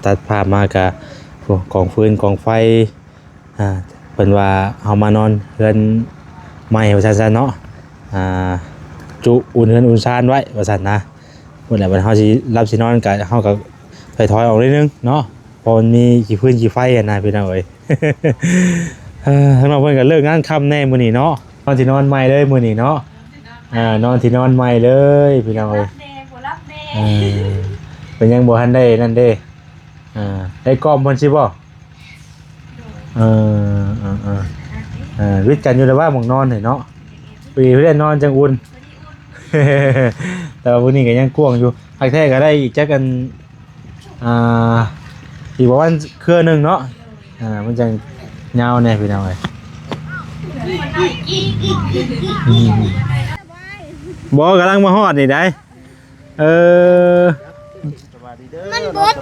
ຕັດພາບມາກະ ໂອ້ ກອງຟືນກອງໄຟ ອ່າ ເພິ່ນວ່າເຮົາມານອນເຮືອນໃໝ່ວ່າຊັ້ນຊະເນາະ ອ່າ ຈຸອຸ່ນເຮືອນອຸ່ນຊານໄວ້ວ່າຊັ້ນນະ. ພຸ້ນແຫຼະ ບັດເຮົາຊິຫຼັບຊິນອນກະ ເຮົາກະຖອຍໆອອກໜ້ອຍໜຶ່ງເນາະ ເພາະມັນມີຂີ້ຟືນຂີ້ໄຟຫັ້ນນະ ພີ່ນ້ອງເອີຍ. ເອີ ທາງນ້ອງເພິ່ນກະເລີກງານຄ່ຳແດ່ມື້ນີ້ເນາະ ນອນທີ່ນອນໃໝ່ເລີຍມື້ນີ້ເນາະ. ອ່າ ນອນທີ່ນອນໃໝ່ເລີຍພີ່ນ້ອງເອີຍ. ເອີ ເປັນຫຍັງບໍ່ທັນໄດ້ນັ້ນເດ້? ອ່າ ໄດ້ກ້ອມເພິ່ນຊິບໍ່? ເອີ ເອີ ເອີ ເອີ ວິດກັນຢູ່ແລ້ວວ່າໝ່ອງນອນນີ້ເນາະ ພໍດີເພິ່ນໄດ້ນອນຈັ່ງອຸ່ນ. ແຕ່ວ່າມື້ນີ້ກະຍັງກວ້າງຢູ່ ຄັກແທ້ກະໄດ້ອີກຈັກອັນ ອ່າ ອີກປະມານເຄືອໜຶ່ງເນາະ ອ່າ ມັນຈັ່ງຍາວແດ່ພີ່ນ້ອງເອີຍ. ອືມ ບໍ່ ກຳລັງມາຮອດນີ້ໄດ໋. ເອີ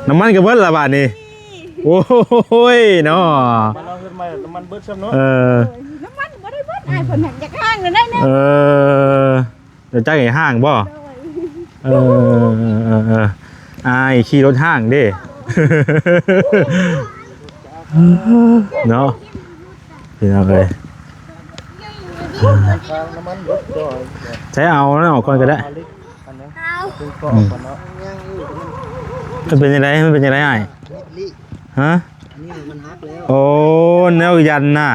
ນ້ຳມັນກະເບິດລະບາດນີ້. ໂອ້ຍເນາະ ມາເຮົາເຮັດໃໝ່ ນ້ຳມັນເບິດຊ້ຳເນາະ. ເອີ ນ້ຳມັນບໍ່ໄດ້ເບິດ ອ້າຍເພິ່ນຢາກຫ້າງແລ້ວໄດ໋. ເອີ ເຈົ້າຈັກໃຫ້ຫ້າງບໍ່? ເອີ ເອີ ເອີ ອ້າຍຂີ່ລົດຫ້າງເດ້ ເນາະ ພີ່ນ້ອງເອີຍ. ໃຊ້ເອົານັ້ນອອກກ່ອນກະໄດ້. ມັນເປັນຈັ່ງໃດ? ມັນເປັນຈັ່ງໃດອ້າຍ? ຮະ? ອັນນີ້ມັນຫັກແລ້ວ. ໂອ້ ແນວຢັນນະ.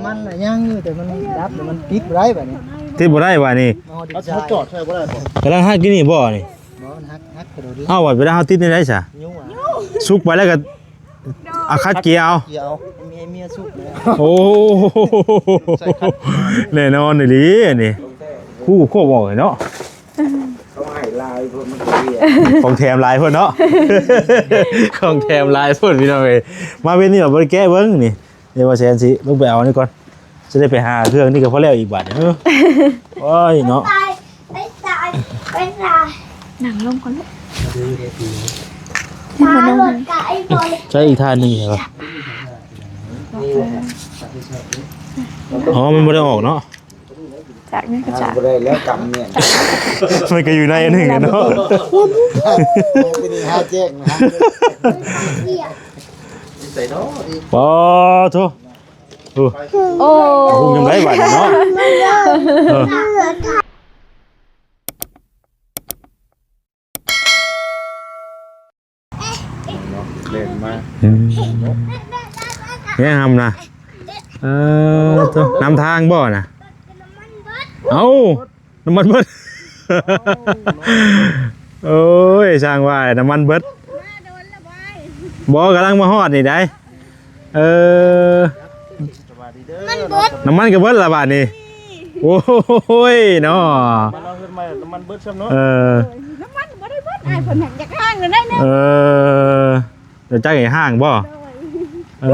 ມັນນະຍັງຢູ່ ແຕ່ມັນດັບ ແຕ່ມັນຕິດບໍ່ໄດ້ບາດນີ້ ຕິດບໍ່ໄດ້ບາດນີ້. ເຮົາຈອດໃສ່ບໍ່ໄດ້ບໍ່? ກຳລັງຫັກຢູ່ນີ້ບໍ່ນີ້? ບໍ່ ມັນຫັກ ຫັກກະໂດດ. ເອົ້າ ບາດເວລາເຮົາຕິດແນວໃດຊະ? ຍຸ່ງ ສຸກໄປແລ້ວກະ ເອົາ ຄັດເກຍເອົາ ເກຍເອົາ ໃຫ້ເມຍ ໃຫ້ເມຍສຸກແລ້ວ. ໂອ້ ແນ່ນອນອີ່ຫຼີອັນນີ້ ຄູ່ຄວບອອກເນາະ. ເຂົາໃຫ້ຫຼາຍໂພດ ມັນກະເວຍ ຂອງແຖມຫຼາຍໂພດເນາະ ຂອງແຖມຫຼາຍໂພດພີ່ນ້ອງເອີຍ. ມາເວັນນີ້ບໍ່ໄດ້ແກະເບິ່ງນີ້ ດຽວວ່າແສນຊິລົງໄປເອົານີ້ກ່ອນ ຊິໄດ້ໄປຫາເຄື່ອງນີ້ກະພໍແລ້ວອີກບາດນີ້. ໂອ້ຍເນາະ ນັ່ງລົງກ່ອນລູກ ໃຊ້ອີກທ່ານໜຶ່ງເຫາະ. ອໍ ມັນບໍ່ໄດ້ອອກເນາະ ຈາກນີ້ກະຈາກ ບໍ່ໄດ້ແລ້ວກຳເມຍ ມັນກະຢູ່ໃນອັນໜຶ່ງເນາະ. ເປັນຫາແຈ້ງນະ ປາໂທ ໂອ້ ໂອ້ ຫຸງຍາມໃດບາດນີ້ເນາະ. ເອີ ເນາະ ແລ່ນມາ ອືມ ແຮງຫຳນະ. ເອີ ໂທ້ ນຳທາງບໍ່ນະ? ເອົ້າ ນ້ຳມັນເບິດ ໂອ້ຍ ຊ່າງວ່າ ນ້ຳມັນເບິດ. ບໍ່ ກຳລັງມາຮອດນີ້ໄດ໋. ເອີ ນ້ຳມັນກະເບິດລະບາດນີ້. ໂອ້ຍເນາະ ມາເຮັດໃໝ່ ນ້ຳມັນເບິດຊ້ຳເນາະ. ເອີ ນ້ຳມັນບໍ່ໄດ້ເບິດ ອ້າຍເພິ່ນຢາກຫ້າງແລ້ວໄດ໋. ເອີ ເຈົ້າຈັກໃຫ້ຫ້າງບໍ່? ເອີ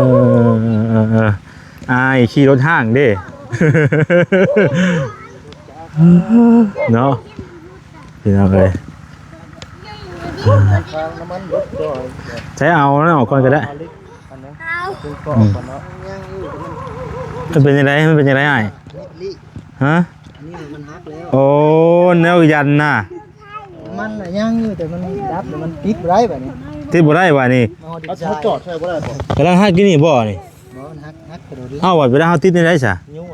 ເອີ ເອີ ອ້າຍຂີ່ລົດຫ້າງເດ້ ເນາະ ພີ່ນ້ອງເອີຍ. ໃຊ້ເອົານັ້ນອອກກ່ອນກະໄດ້. ອືມ ມັນເປັນຈັ່ງໃດ? ມັນເປັນຈັ່ງໃດອ້າຍ? ຮະ? ໂອ້ ແນວຢັນນະ. ມັນນະຍັງຢູ່ ແຕ່ມັນດັບ ແຕ່ມັນຕິດບໍ່ໄດ້ບາດນີ້ ຕິດບໍ່ໄດ້ບາດນີ້. ເຮົາຈອດໃສ່ບໍ່ໄດ້ບໍ່? ກຳລັງຫັກຢູ່ນີ້ບໍ່ນີ້? ບໍ່ ມັນຫັກ ຫັກກະໂດດ. ເອົ້າ ບາດເວລາເຮົາຕິດແນວໃດຊະ? ຍຸ່ງ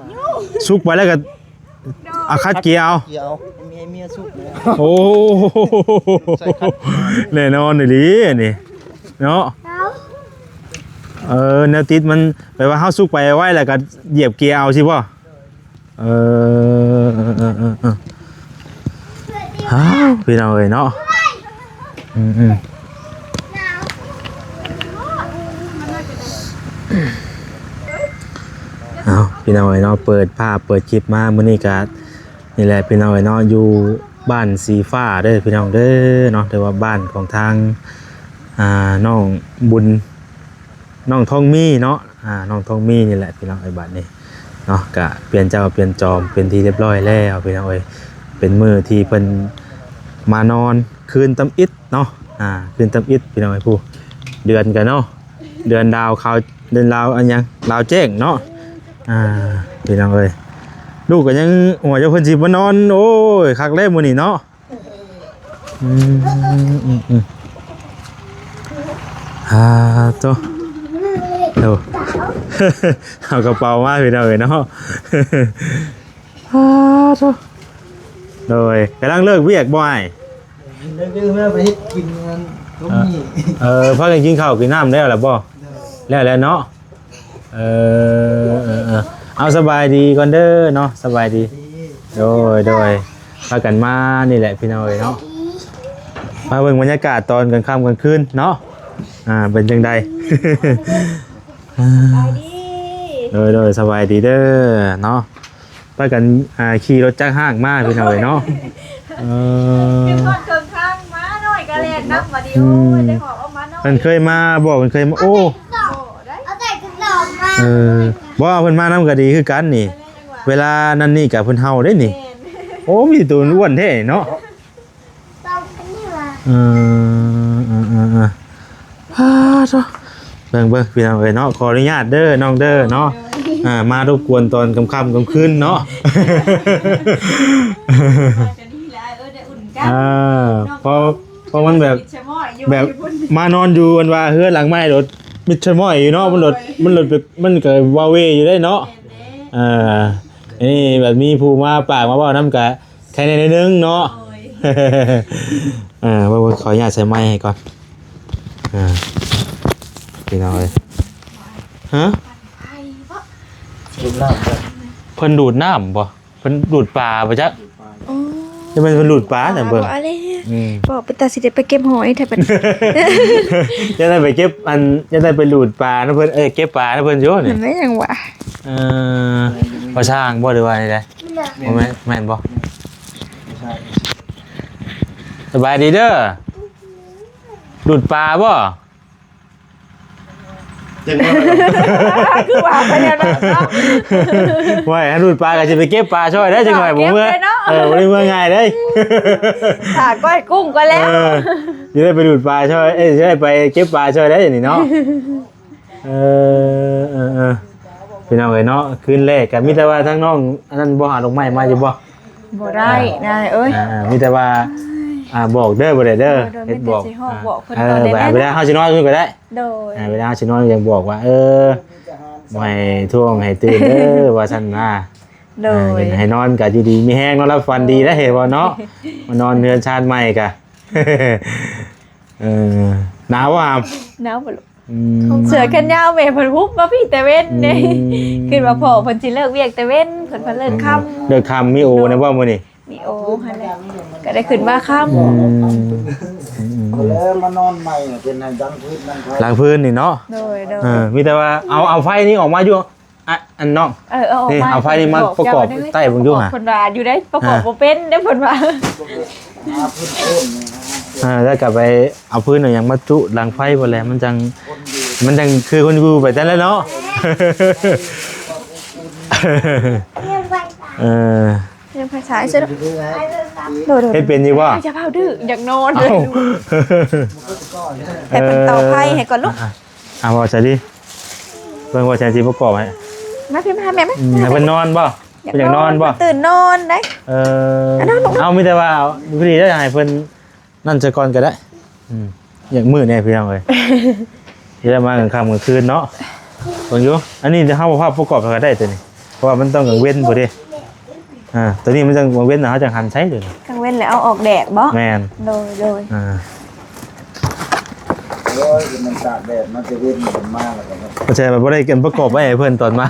ສຸກໄປແລ້ວກະ ເອົາ ຄັດເກຍເອົາ ເກຍເອົາ ໃຫ້ເມຍ ໃຫ້ເມຍສຸກແລ້ວ. ໂອ້ ແນ່ນອນອີ່ຫຼີອັນນີ້ເນາະ. ເອີ ແນວຕິດມັນ ແບບວ່າເຮົາສຸກໄປໄວແລ້ວກະຢຽບເກຍເອົາຊີ້ບໍ່? ເອີ ເອີ ເອີ ເອີ ເອີ ອ້າວ ພີ່ນ້ອງເອີຍເນາະ. ອືມ ອືມ ເອົາ ພີ່ນ້ອງເອີຍເນາະ ເປີດພາບເປີດຄລິບມາມື້ນີ້ກະ ນີ້ແຫຼະ ພີ່ນ້ອງເອີຍເນາະ ຢູ່ບ້ານສີຟ້າເດີ ພີ່ນ້ອງເດີເນາະ ຖືວ່າບ້ານຂອງທາງ ອ່າ ນ້ອງບຸນ ນ້ອງທອງມີເນາະ. ອ່າ ນ້ອງທອງມີນີ້ແຫຼະ ພີ່ນ້ອງເອີຍ ບາດນີ້ເນາະ ກະປ່ຽນເຈົ້າປ່ຽນຈອມເປັນທີ່ຮຽບຮ້ອຍແລ້ວ ພີ່ນ້ອງເອີຍ. ເປັນມື້ທີ່ເພິ່ນມານອນຄືນຕຳອິດເນາະ ອ່າ ຄືນຕຳອິດ ພີ່ນ້ອງເອີຍ. ຜູ້ເດືອນກະເນາະ ເດືອນດາວຂາວ ເດືອນລາວອັນຫຍັງ ລາວແຈ້ງເນາະ. ອ່າ ພີ່ນ້ອງເອີຍ ລູກກະຍັງຫົວ ເຈົ້າເພິ່ນຊິມານອນ ໂອ້ຍ ຄັກແລ້ວມື້ນີ້ເນາະ. ອືມ ອືມ ອືມ ອືມ. ອ່າ ໂຕ ໂຕ ເອົາກະເປົາມາພີ່ນ້ອງເອີຍເນາະ. ອ່າ ໂຕ ໂດຍ ກຳລັງເລີກວຽກບໍ່ອ້າຍ? ເລີກວຽກແລ້ວໄປເຮັດກິນອັນຕົ້ມໝີ່. ເອີ ພາກັນກິນເຂົ້າກິນນ້ຳແລ້ວລະບໍ່? ໂດຍ ແລ້ວແລ້ວເນາະ. ເອີ ເອີ ເອີ ເອົາ ສະບາຍດີກ່ອນເດີເນາະ ສະບາຍດີ. ໂດຍ ໂດຍ ພາກັນມານີ້ແຫຼະພີ່ນ້ອງເອີຍເນາະ ມາເບິ່ງບັນຍາກາດຕອນກາງຄ່ຳກາງຄືນເນາະ. ອ່າ ເປັນຈັ່ງໃດ? ສະບາຍດີ. ໂດຍ ໂດຍ ສະບາຍດີເດີເນາະ. ພາກັນ ອ່າ ຂີ່ລົດຈັກຮາກມາພີ່ນ້ອງເອີຍເນາະ. ເອີ ຂຶ້ນຮອດເຄິ່ງທາງມາໜ້ອຍກະແລ່ນນຳບາດນີ້. ອືມ ໂອ້ຍ ໄດ້ຫອບເອົາມາໜ້ອຍ. ເພິ່ນເຄີຍມາບໍ່? ເພິ່ນເຄີຍມາ ໂອ້ ບໍ່ໄດ້ ເອົາແຕ່ກະດອກມາ. ເອີ ບໍ່ ເພິ່ນມານຳກະດີຄືກັນນີ້. ເວລານັ້ນນີ້ກະເພິ່ນເຫົ່າເດ້ນີ້. ແມ່ນ ໂອ້ ມີແຕ່ໂຕອ້ວນແທ້ເນາະ. ເອີ ເອີ ເອີ ເອີ ອ່າ ໂທ້ ເບິ່ງ ເບິ່ງ ພີ່ນ້ອງເອີຍເນາະ ຂໍອະນຸຍາດເດີນ້ອງເດີເນາະ. ໂດຍ ອ່າ ມາລົບກວນຕອນຄ່ຳໆກາງຄືນເນາະ. ອ່າ ເພາະ ເພາະມັນແບບ ແບບມານອນຢູ່ອັນວ່າເຮືອນຫຼັງໃໝ່ໂລດ ມິດຊະມ້ອຍຢູ່ເນາະ. ມັນໂລດ ມັນໂລດແບບ ມັນກະວາເວຢູ່ເດ້ເນາະ. ເອີ ອັນນີ້ແບບມີຜູ້ມາປາກມາເວົ້ານຳກະ ແຄ່ນີ້ໜ້ອຍໜຶ່ງເນາະ. ໂດຍ ເອີ ເບິ່ງ ເບິ່ງ ຂໍອະນຸຍາດໃສ່ໄມໃຫ້ກ່ອນ. ເອີ ພີ່ນ້ອງເອີຍ ຮະ ເພິ່ນດູດນ້ຳບໍ່? ເພິ່ນດູດປາບໍ່ຈັກ. ອໍ ຈະແມ່ນເພິ່ນດູດປານະເບິ່ງ. ອືມ ບໍ່ ເປັນຕາຊິໄດ້ໄປເກັບຫອຍແທ້ບັດນີ້. ຢາກໄດ້ໄປເກັບ ອັນ ຢາກໄດ້ໄປດູດປານຳເພິ່ນ ເອີ ເກັບປານຳເພິ່ນຢູ່ນີ້. ແມ່ນຫຍັງວະ? ເອີ ພາສາຫຍັງບໍ່ ຫຼືວ່າໃດ? ບໍ່ແມ່ນ ແມ່ນບໍ່? ສະບາຍດີເດີ ດູດປາບໍ່? ຈັ່ງວ່າ ຄືວ່າໄປແລ້ວເນາະ. ໂອ້ຍ ຖ້າດູດປາກະຊິໄປເກັບປາຊ່ອຍໄດ້ຈັກໜ້ອຍ ບໍ່ເມື່ອ ເອີ ບໍ່ໄດ້ເມືອງ່າຍເດ້. ຖ້າກ້ອຍກຸ້ງກໍແລ້ວ ເອີ ຊິໄດ້ໄປດູດປາຊ່ອຍ ເອີ ຊິໄດ້ໄປເກັບປາຊ່ອຍໄດ້ນີ້ເນາະ. ເອີ ເອີ ເອີ ພີ່ນ້ອງເອີຍເນາະ ຄືນແລກກະມີແຕ່ວ່າທາງນ້ອງອັນນັ້ນບໍ່ ຫາດອກໄມ້ມາຢູ່ບໍ່? ບໍ່ໄດ້ນາຍເອີຍ. ອ່າ ມີແຕ່ວ່າ ອ່າ ບອກເດີ ບໍ່ໄດ້ເດີ. ໂດຍ ເຮັດບອກ ມີແຕ່ຊິຮອດບອກເພິ່ນ ເອີ ຕອນໃດ ເວລາເຮົາຊິນອນກໍໄດ້. ໂດຍ ອ່າ ເວລາເຮົາຊິນອນຍັງບອກວ່າ ເອີ ບໍ່ໃຫ້ທວງໃຫ້ຕື່ນເດີ ວ່າຊັ້ນນາ. ໂດຍ ອ່າ ໃຫ້ນອນກະຢູ່ດີມີແຮງ ນອນຫຼັບຝັນດີໄດ້ ເຫັນບໍ່ເນາະ. ມານອນເຮືອນຊານໃໝ່ກະ ເອີ ໜາວບໍ່? ໜາວບໍ່ລູກ? ອືມ ເສື້ອແຂນຍາວແມ່ເພິ່ນຫຸບມາພີ້ແຕ່ເວັນເດ້. ອືມ ຄິດວ່າພໍ່ເພິ່ນຊິເລີກວຽກແຕ່ເວັນ ເພິ່ນພັດເລີກຄ່ຳ. ເລີກຄ່ຳ ມີໂອແດ່ບໍ່ມື້ນີ້? ມີໂອຫັ້ນແຫຼະ ກະໄດ້ຂຶ້ນມາຄ່ຳ. ອືມ ອືມ ອືມ ແລ້ວມານອນໃໝ່ເປັນຫຍັງ ດັງພື້ນດັງໄຟ ຫຼັງພື້ນນີ້ເນາະ. ໂດຍ ໂດຍ ເອີ ມີແຕ່ວ່າເອົາ ເອົາໄຟນີ້ອອກມາຢູ່ ອ່ະ ອັນນ້ອງ ເອີ ເອົາ ນີ້ ເອົາໄຟນີ້ມາປະກອບໃຕ້ເບິ່ງດູຫາ. ເພິ່ນວ່າຢູ່ໄດ້ປະກອບບໍ່ເປັນເດ້ ເພິ່ນວ່າ. ອ່າ ແລ້ວກະໄປເອົາຟືນເອົາຫຍັງມາຈຸຫຼັງໄຟພຸ້ນແຫຼະ ມັນຈັ່ງ ມັນຈັ່ງຄືຄົນຢູ່ໄປຊັ້ນແຫຼະເນາະ. ເອີ ຍັງໄຟສາຍຊິ ໂດຍໆ ເຮັດເປັນຢູ່ບໍ່? ຢ່າພາວດື້ ຢາກນອນ. ເອົ້າ ໃຫ້ເພິ່ນຕໍ່ໄຟໃຫ້ກ່ອນລູກ. ອ່າ ເວົ້າໃສ່ດິ ເບິ່ງວ່າແຊນຊິປະກອບໃຫ້. ມາພີ່ ມາຫາແມ່ມາ. ອືມ ໃຫ້ເພິ່ນນອນບໍ່? ເພິ່ນຢາກນອນບໍ່? ຕື່ນນອນໄດ໋. ເອີ ເອົາ ມີແຕ່ວ່າພໍດີໄດ້ ໃຫ້ເພິ່ນນັ້ນຊະກ່ອນກໍໄດ້. ອືມ ຢາກມືດແດ່ພີ່ນ້ອງເອີຍ ຊິໄດ້ມາກາງຄ່ຳກາງຄືນເນາະ. ເບິ່ງຢູ່ ອັນນີ້ເຮົາບໍ່ພາບປະກອບໃຫ້ກໍໄດ້ຕົວນີ້ ເພາະວ່າມັນຕ້ອງກາງເວັນພຸ້ນເດ້. ອ່າ ຕົວນີ້ມັນຈັ່ງກາງເວັນນະ ເຮົາຈັ່ງຫັນໃຊ້ເດ້. ກາງເວັນແລ້ວເອົາອອກແດດບໍ່? ແມ່ນ ໂດຍໆ. ອ່າ ໂອ້ຍ ມັນຕາກແດດມາແຕ່ເວັນ ມັນມາແລ້ວກໍ ບໍ່ໃຊ່ວ່າບໍ່ໄດ້ກັນປະກອບໄວ້ໃຫ້ເພິ່ນຕອນມາ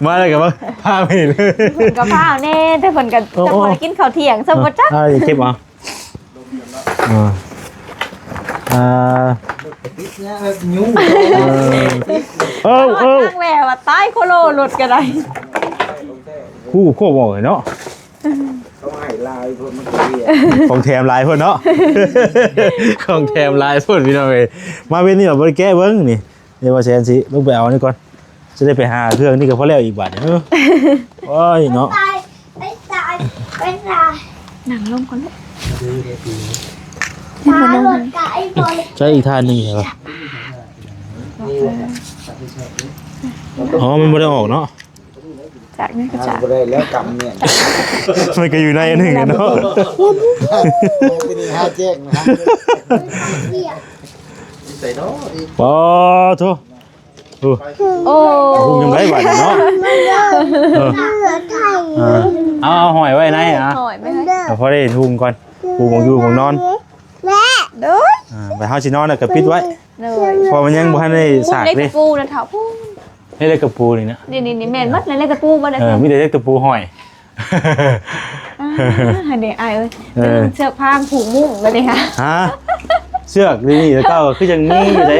ມາແລ້ວກໍມາພາໄປເລີຍ. ເພິ່ນກໍພາແດ່ ແຕ່ເພິ່ນກໍ ໂອ້ ຈະບໍ່ໄດ້ກິນເຂົ້າທ່ຽງຊ້ຳບໍ່ຈັກ. ອ່າ ເກັບເອົາ. ອ່າ ອ່າ ເອີ ເອີ ເອີ ແລ້ວວ່າຕາຍໂຄໂລລົດກໍໄດ້. ຮູ້ໂຄບອກເນາະ ເຂົາໃຫ້ຫຼາຍເພິ່ນມັນກໍເລີຍ ຂອງແຖມຫຼາຍເພິ່ນເນາະ ຂອງແຖມຫຼາຍເພິ່ນພີ່ນ້ອງເອີຍ. ມາເວັນນີ້ບໍ່ໄດ້ແກະເບິ່ງນີ້ ດຽວວ່າແຊນຊິລົງໄປເອົານີ້ກ່ອນ ຊິໄດ້ໄປຫາເຄື່ອງນີ້ກໍພໍແລ້ວອີກບາດນີ້. ໂອ້ຍເນາະ ໄປຕາຍ ໄປຕາຍ ໄປຕາຍ. ນັ່ງລົງກ່ອນລູກ ໃຊ້ອີກທ່ານໜຶ່ງໃຊ່ປະ? ອໍ ມັນບໍ່ໄດ້ອອກເນາະ. ຈາກນັ້ນກໍຈາກ ບໍ່ໄດ້ແລ້ວກຳເມຍ ມັນກໍຢູ່ໃນອັນໜຶ່ງເນາະ. ໂອ້ ເປັນຫາແຈ້ງນະ ຫາແຈ້ງ. ປາໂທ ໂອ້ ໂອ້ ຫຸ່ງຍັງໄດ້ບາດນີ້ເນາະ ເອີ ເອົາ ເອົາຫ້ອຍໄວ້ໃນ ເອົາ ຫ້ອຍໄວ້ໃນ ເອົາ ພໍໄດ້ຫຸ່ງກ່ອນ ປູໝ່ອງຢູ່ໝ່ອງນອນ ໂດຍ ອ່າ ໄປເຮົາຊິນອນແລ້ວກໍປິດໄວ້ ໂດຍ ເພາະມັນຍັງບໍ່ທັນໄດ້ສາກເດ້ ເຫຼັກຕະປູນະເຖົ້າ ເຮັດເຫຼັກຕະປູນີ້ນະ ນີ້ໆໆ ແມ່ນໝົດເລີຍ ເຫຼັກຕະປູໝົດເລີຍ ເອີ ມີແຕ່ເຫຼັກຕະປູຫ້ອຍ ອ່າ ຫັ້ນເດ້ອ້າຍເອີຍ ເອີ ເຊືອກພາງຜູກມຸ້ງແລ້ວເດ້ ຮະ ເຊືອກນີ້ແຕ່ເກົ່າຄືຍັງມີຢູ່ເດ້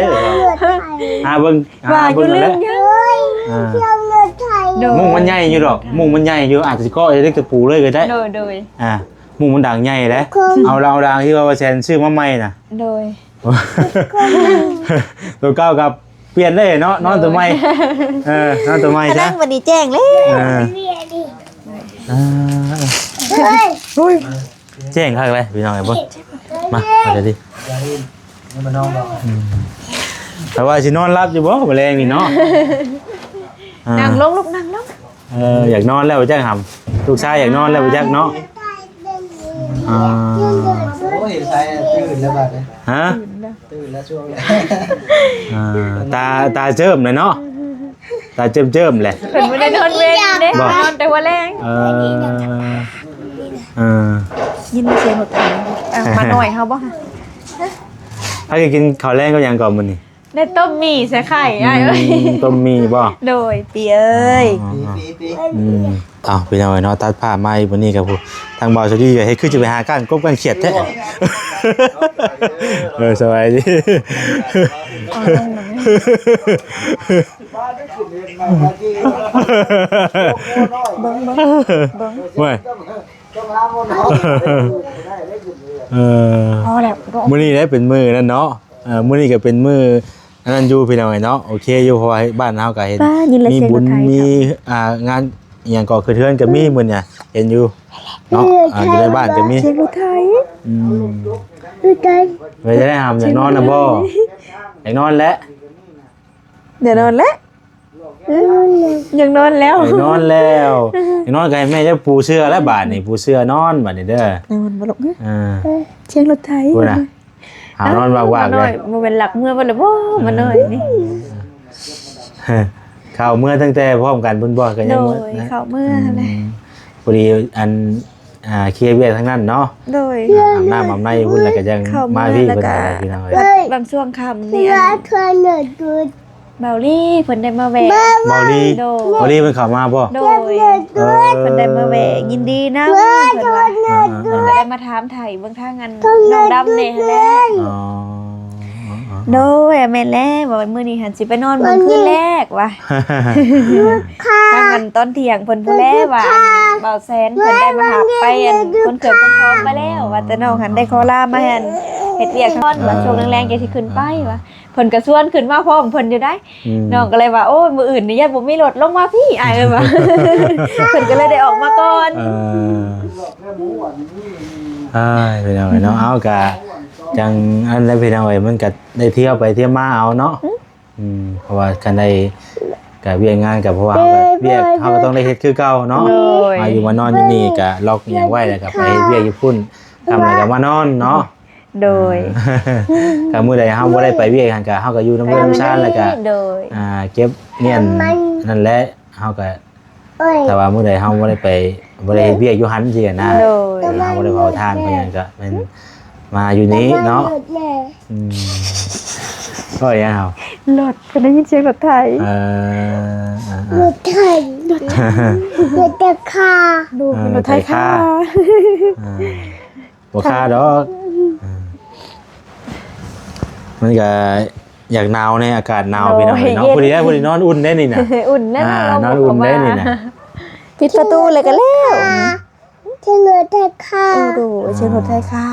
ຫາເບິ່ງ ຫາເບິ່ງແລ້ວ ອ່າ ມຸ້ງມັນໃຫຍ່ຢູ່ດອກ ມຸ້ງມັນໃຫຍ່ຢູ່ ອາດຊິເກາະເຫຼັກຕະປູເລີຍກໍໄດ້ ໂດຍ ໂດຍ ອ່າ ມຸ້ງມັນດັງໃຫຍ່ແຫຼະ ເອົາລາວດາງທີ່ວ່າແຊນຊື້ມາໃໝ່ນະ ໂດຍ ຕົວເກົ່າກັບ ປ່ຽນເລີຍເນາະ ນອນຕົວໃໝ່ ເອີ ນອນຕົວໃໝ່ຊະ ບັດນີ້ແຈ້ງເລີຍ ເອີ ອ່າ ໂອ້ຍ ແຈ້ງຄັກເລີຍພີ່ນ້ອງເອີຍ ເບິ່ງ ມາ ມາເດີ ອືມ ແຕ່ວ່າຊິນອນຫຼັບຢູ່ບໍ່ມື້ແລງນີ້ເນາະ ອ່າ ນັ່ງລົງລູກ ນັ່ງລົງ ເອີ ຢາກນອນແລ້ວບໍ່ຈັກຫຳ ລູກຊາຍຢາກນອນແລ້ວບໍ່ຈັກເນາະ ອ່າ ໂອ້ຍ ສາຍຕື່ນແລ້ວບາດນີ້ ຮະ ຕື່ນແລ້ວ ຕື່ນແລ້ວຊ່ວງນີ້ ອ່າ ຕາ ຕາເຈີ້ມແຫຼະເນາະ ຕາເຈີ້ມໆແຫຼະ ເພິ່ນບໍ່ໄດ້ນອນເວັນເດ້ ບໍ່ ນອນແຕ່ຫົວແລງ ເອີ ເອີ ຍິນສຽງລົດໄຖ ເອີ ມາໜ້ອຍເຮົາບໍ່ ພາກັນກິນເຂົ້າແລງກັບຫຍັງກ່ອນມື້ນີ້? ໄດ້ຕົ້ມໝີ່ໃສ່ໄຂ່ ອືມ ອ້າຍເອີຍ ຕົ້ມໝີ່ບໍ່? ໂດຍ ປີເອີຍ ອໍ ປີ ປີ ປີ ອືມ ເອົ້າ ພີ່ນ້ອງເອີຍເນາະ ຕັດພາບມາອີກມື້ນີ້ກໍຜູ້ ທາງບ່າວສາລີກໍເຮັດຄືຈະໄປຫາກ້ານກົບກ້ານຂຽດແທ້ ເອີ ສະບາຍດີ ເບິ່ງ ເບິ່ງ ເບິ່ງ ເອີ ພໍແລ້ວ ມື້ນີ້ໄດ້ເປັນມື້ນັ້ນເນາະ ເອີ ມື້ນີ້ກໍເປັນມື້ ອັນນັ້ນຢູ່ພີ່ນ້ອງເອີຍເນາະ ໂອເຄຢູ່ ເພາະວ່າບ້ານເຮົາກໍເຫັນ ມີບຸນ ມີ ອ່າ ງານອີ່ຫຍັງກໍຄືເຮືອນກໍມີມື້ນີ້ ເຫັນຢູ່ເນາະ ອ່າ ຢູ່ໃນບ້ານກໍມີ ສຽງລົດໄຖ ອືມ ເປັນຈັ່ງໃດຫຳ ຢາກນອນນະບໍ່? ຢາກນອນແຫຼະ ຢາກນອນແຫຼະ ຢາກນອນແລ້ວ ຢາກນອນແລ້ວ ຢາກນອນກໍໃຫ້ແມ່ເຈົ້າປູເສື່ອແລ້ວບາດນີ້ ປູເສື່ອນອນບາດນີ້ເດີ ນອນບໍ່ລູກ ເອີ ສຽງລົດໄຖ ພຸ້ນນະ ຫາວນອນວາກໆເລີຍ ບໍ່ແມ່ນລັກເມືອເບິດແລ້ວບໍ່ ມານ້ອຍນີ້ ເຂົ້າເມືອຕັ້ງແຕ່ພ້ອມກັນພຸ້ນບໍ່ ກໍຍັງ ໂດຍ ເຂົ້າເມືອແຫຼະ ອືມ ພໍດີອັນ ອ່າ ເຄຍວຽກທາງນັ້ນເນາະ ໂດຍ ອາບນ້ຳອາບໃນພຸ້ນ ແລ້ວກໍຍັງມາພີ້ເພິ່ນກໍໄດ້ ພີ່ນ້ອງເອີຍ ບາງຊ່ວງຄ່ຳນີ້ ອັນ ເບົາລີເພິ່ນໄດ້ມາແວ່ ເບົາລີ ໂດຍ ເບົາລີເພິ່ນເຂົ້າມາບໍ່? ໂດຍ ເອີ ເພິ່ນໄດ້ມາແວ່ ຍິນດີນຳ ເພິ່ນວ່າ ອ່າໆໆ ເພິ່ນກໍໄດ້ມາຖາມໄຖ່ເບິ່ງທາງອັນນ້ອງດຳແດ່ຫັ້ນແຫຼະ ອໍ ໂດຍ ແມ່ນແລ້ວ ວ່າມື້ນີ້ຫັ້ນຊິໄປນອນເບິ່ງຄືນແລກວ່າ ທາງອັນຕອນທ່ຽງເພິ່ນພຸ້ນແຫຼະວ່າ ອັນ ບ່າວແຊນເພິ່ນໄດ້ມາຮັບໄປ ອັນ ຂົນເຄື່ອງຂົນຂອງໄປແລ້ວ ວ່າແຕ່ນ້ອງຫັ້ນໄດ້ຂໍລາມາ ອັນ ເຮັດວຽກກ່ອນ ວ່າຊ່ວງແລງໆ ຈັ່ງຊິຂຶ້ນໄປວ່າ ເພິ່ນກໍຊວນຂຶ້ນມາພ້ອມເພິ່ນຢູ່ໃດ໋ ອືມ ນ້ອງກໍເລີຍວ່າ ໂອ້ຍ ມື້ອື່ນນີ້ຢ້ານບໍ່ມີລົດລົງມາພີ້ ອ້າຍເອີຍວ່າ ເພິ່ນກໍເລີຍໄດ້ອອກມາກ່ອນ ເອີ ອ້າຍ ພີ່ນ້ອງເອີຍເນາະ ເອົາກະຈັ່ງອັນນັ້ນແຫຼະ ພີ່ນ້ອງເອີຍ ມັນກະໄດ້ທ່ຽວໄປທ່ຽວມາເອົາເນາະ ອືມ ອືມ ເພາະວ່າຄັນໄດ້ກະວຽກງານ ກະເພາະວ່າເຮົາກະວຽກ ເຮົາກະຕ້ອງໄດ້ເຮັດຄືເກົ່າເນາະ ໂດຍ ມາຢູ່ມານອນຢູ່ນີ້ກະລັອກອີ່ຫຍັງໄວ້ ແລ້ວກະໄປເຮັດວຽກຢູ່ພຸ້ນ ຄ່ຳແລ້ວກະມານອນເນາະ ໂດຍ ຖ້າມື້ໃດເຮົາບໍ່ໄດ້ໄປວຽກຫັ້ນກະ ເຮົາກະຢູ່ນຳເຮືອນນຳຊານ ແລ້ວກະ ໂດຍ ອ່າ ເກັບມ້ຽນນັ້ນແຫຼະ ເຮົາກະ ໂອ້ຍ ຖ້າວ່າມື້ໃດເຮົາບໍ່ໄດ້ໄປ ບໍ່ໄດ້ເຮັດວຽກຢູ່ຫັ້ນຊີ້ນະ ໂດຍ ເຮົາບໍ່ໄດ້ເຜົາຖ່ານເປັນຫຍັງກະແມ່ນມາຢູ່ນີ້ເນາະ ອືມ ເວົ້າຫຍັງເຮົາ ລົດ ເພິ່ນໄດ້ຍິນສຽງລົດໄຖ ເອີ ເອີ ເອີ ລົດໄຖ ລົດໄຖ ລົດໄຖຄາ ໂດຍ ເອີ ລົດໄຖຄາ ລົດໄຖຄາ ເອີ ບໍ່ຄາດອກ ອືມ ມັນກະຢາກໜາວແດ່ ອາກາດໜາວ ໂດຍ ພີ່ນ້ອງເອີຍເນາະ ເຢັນ ພໍດີ ພໍດີນອນອຸ່ນໄດ໋ນີ້ນະ ອຸ່ນນະ ອ່າ ນອນອຸ່ນໄດ໋ນີ້ນະ ປິດປະຕູແລ້ວກະແລ້ວ ສຽງລົດໄຖຄາ ໂອ້ໂດຍ ສຽງລົດໄຖຄາ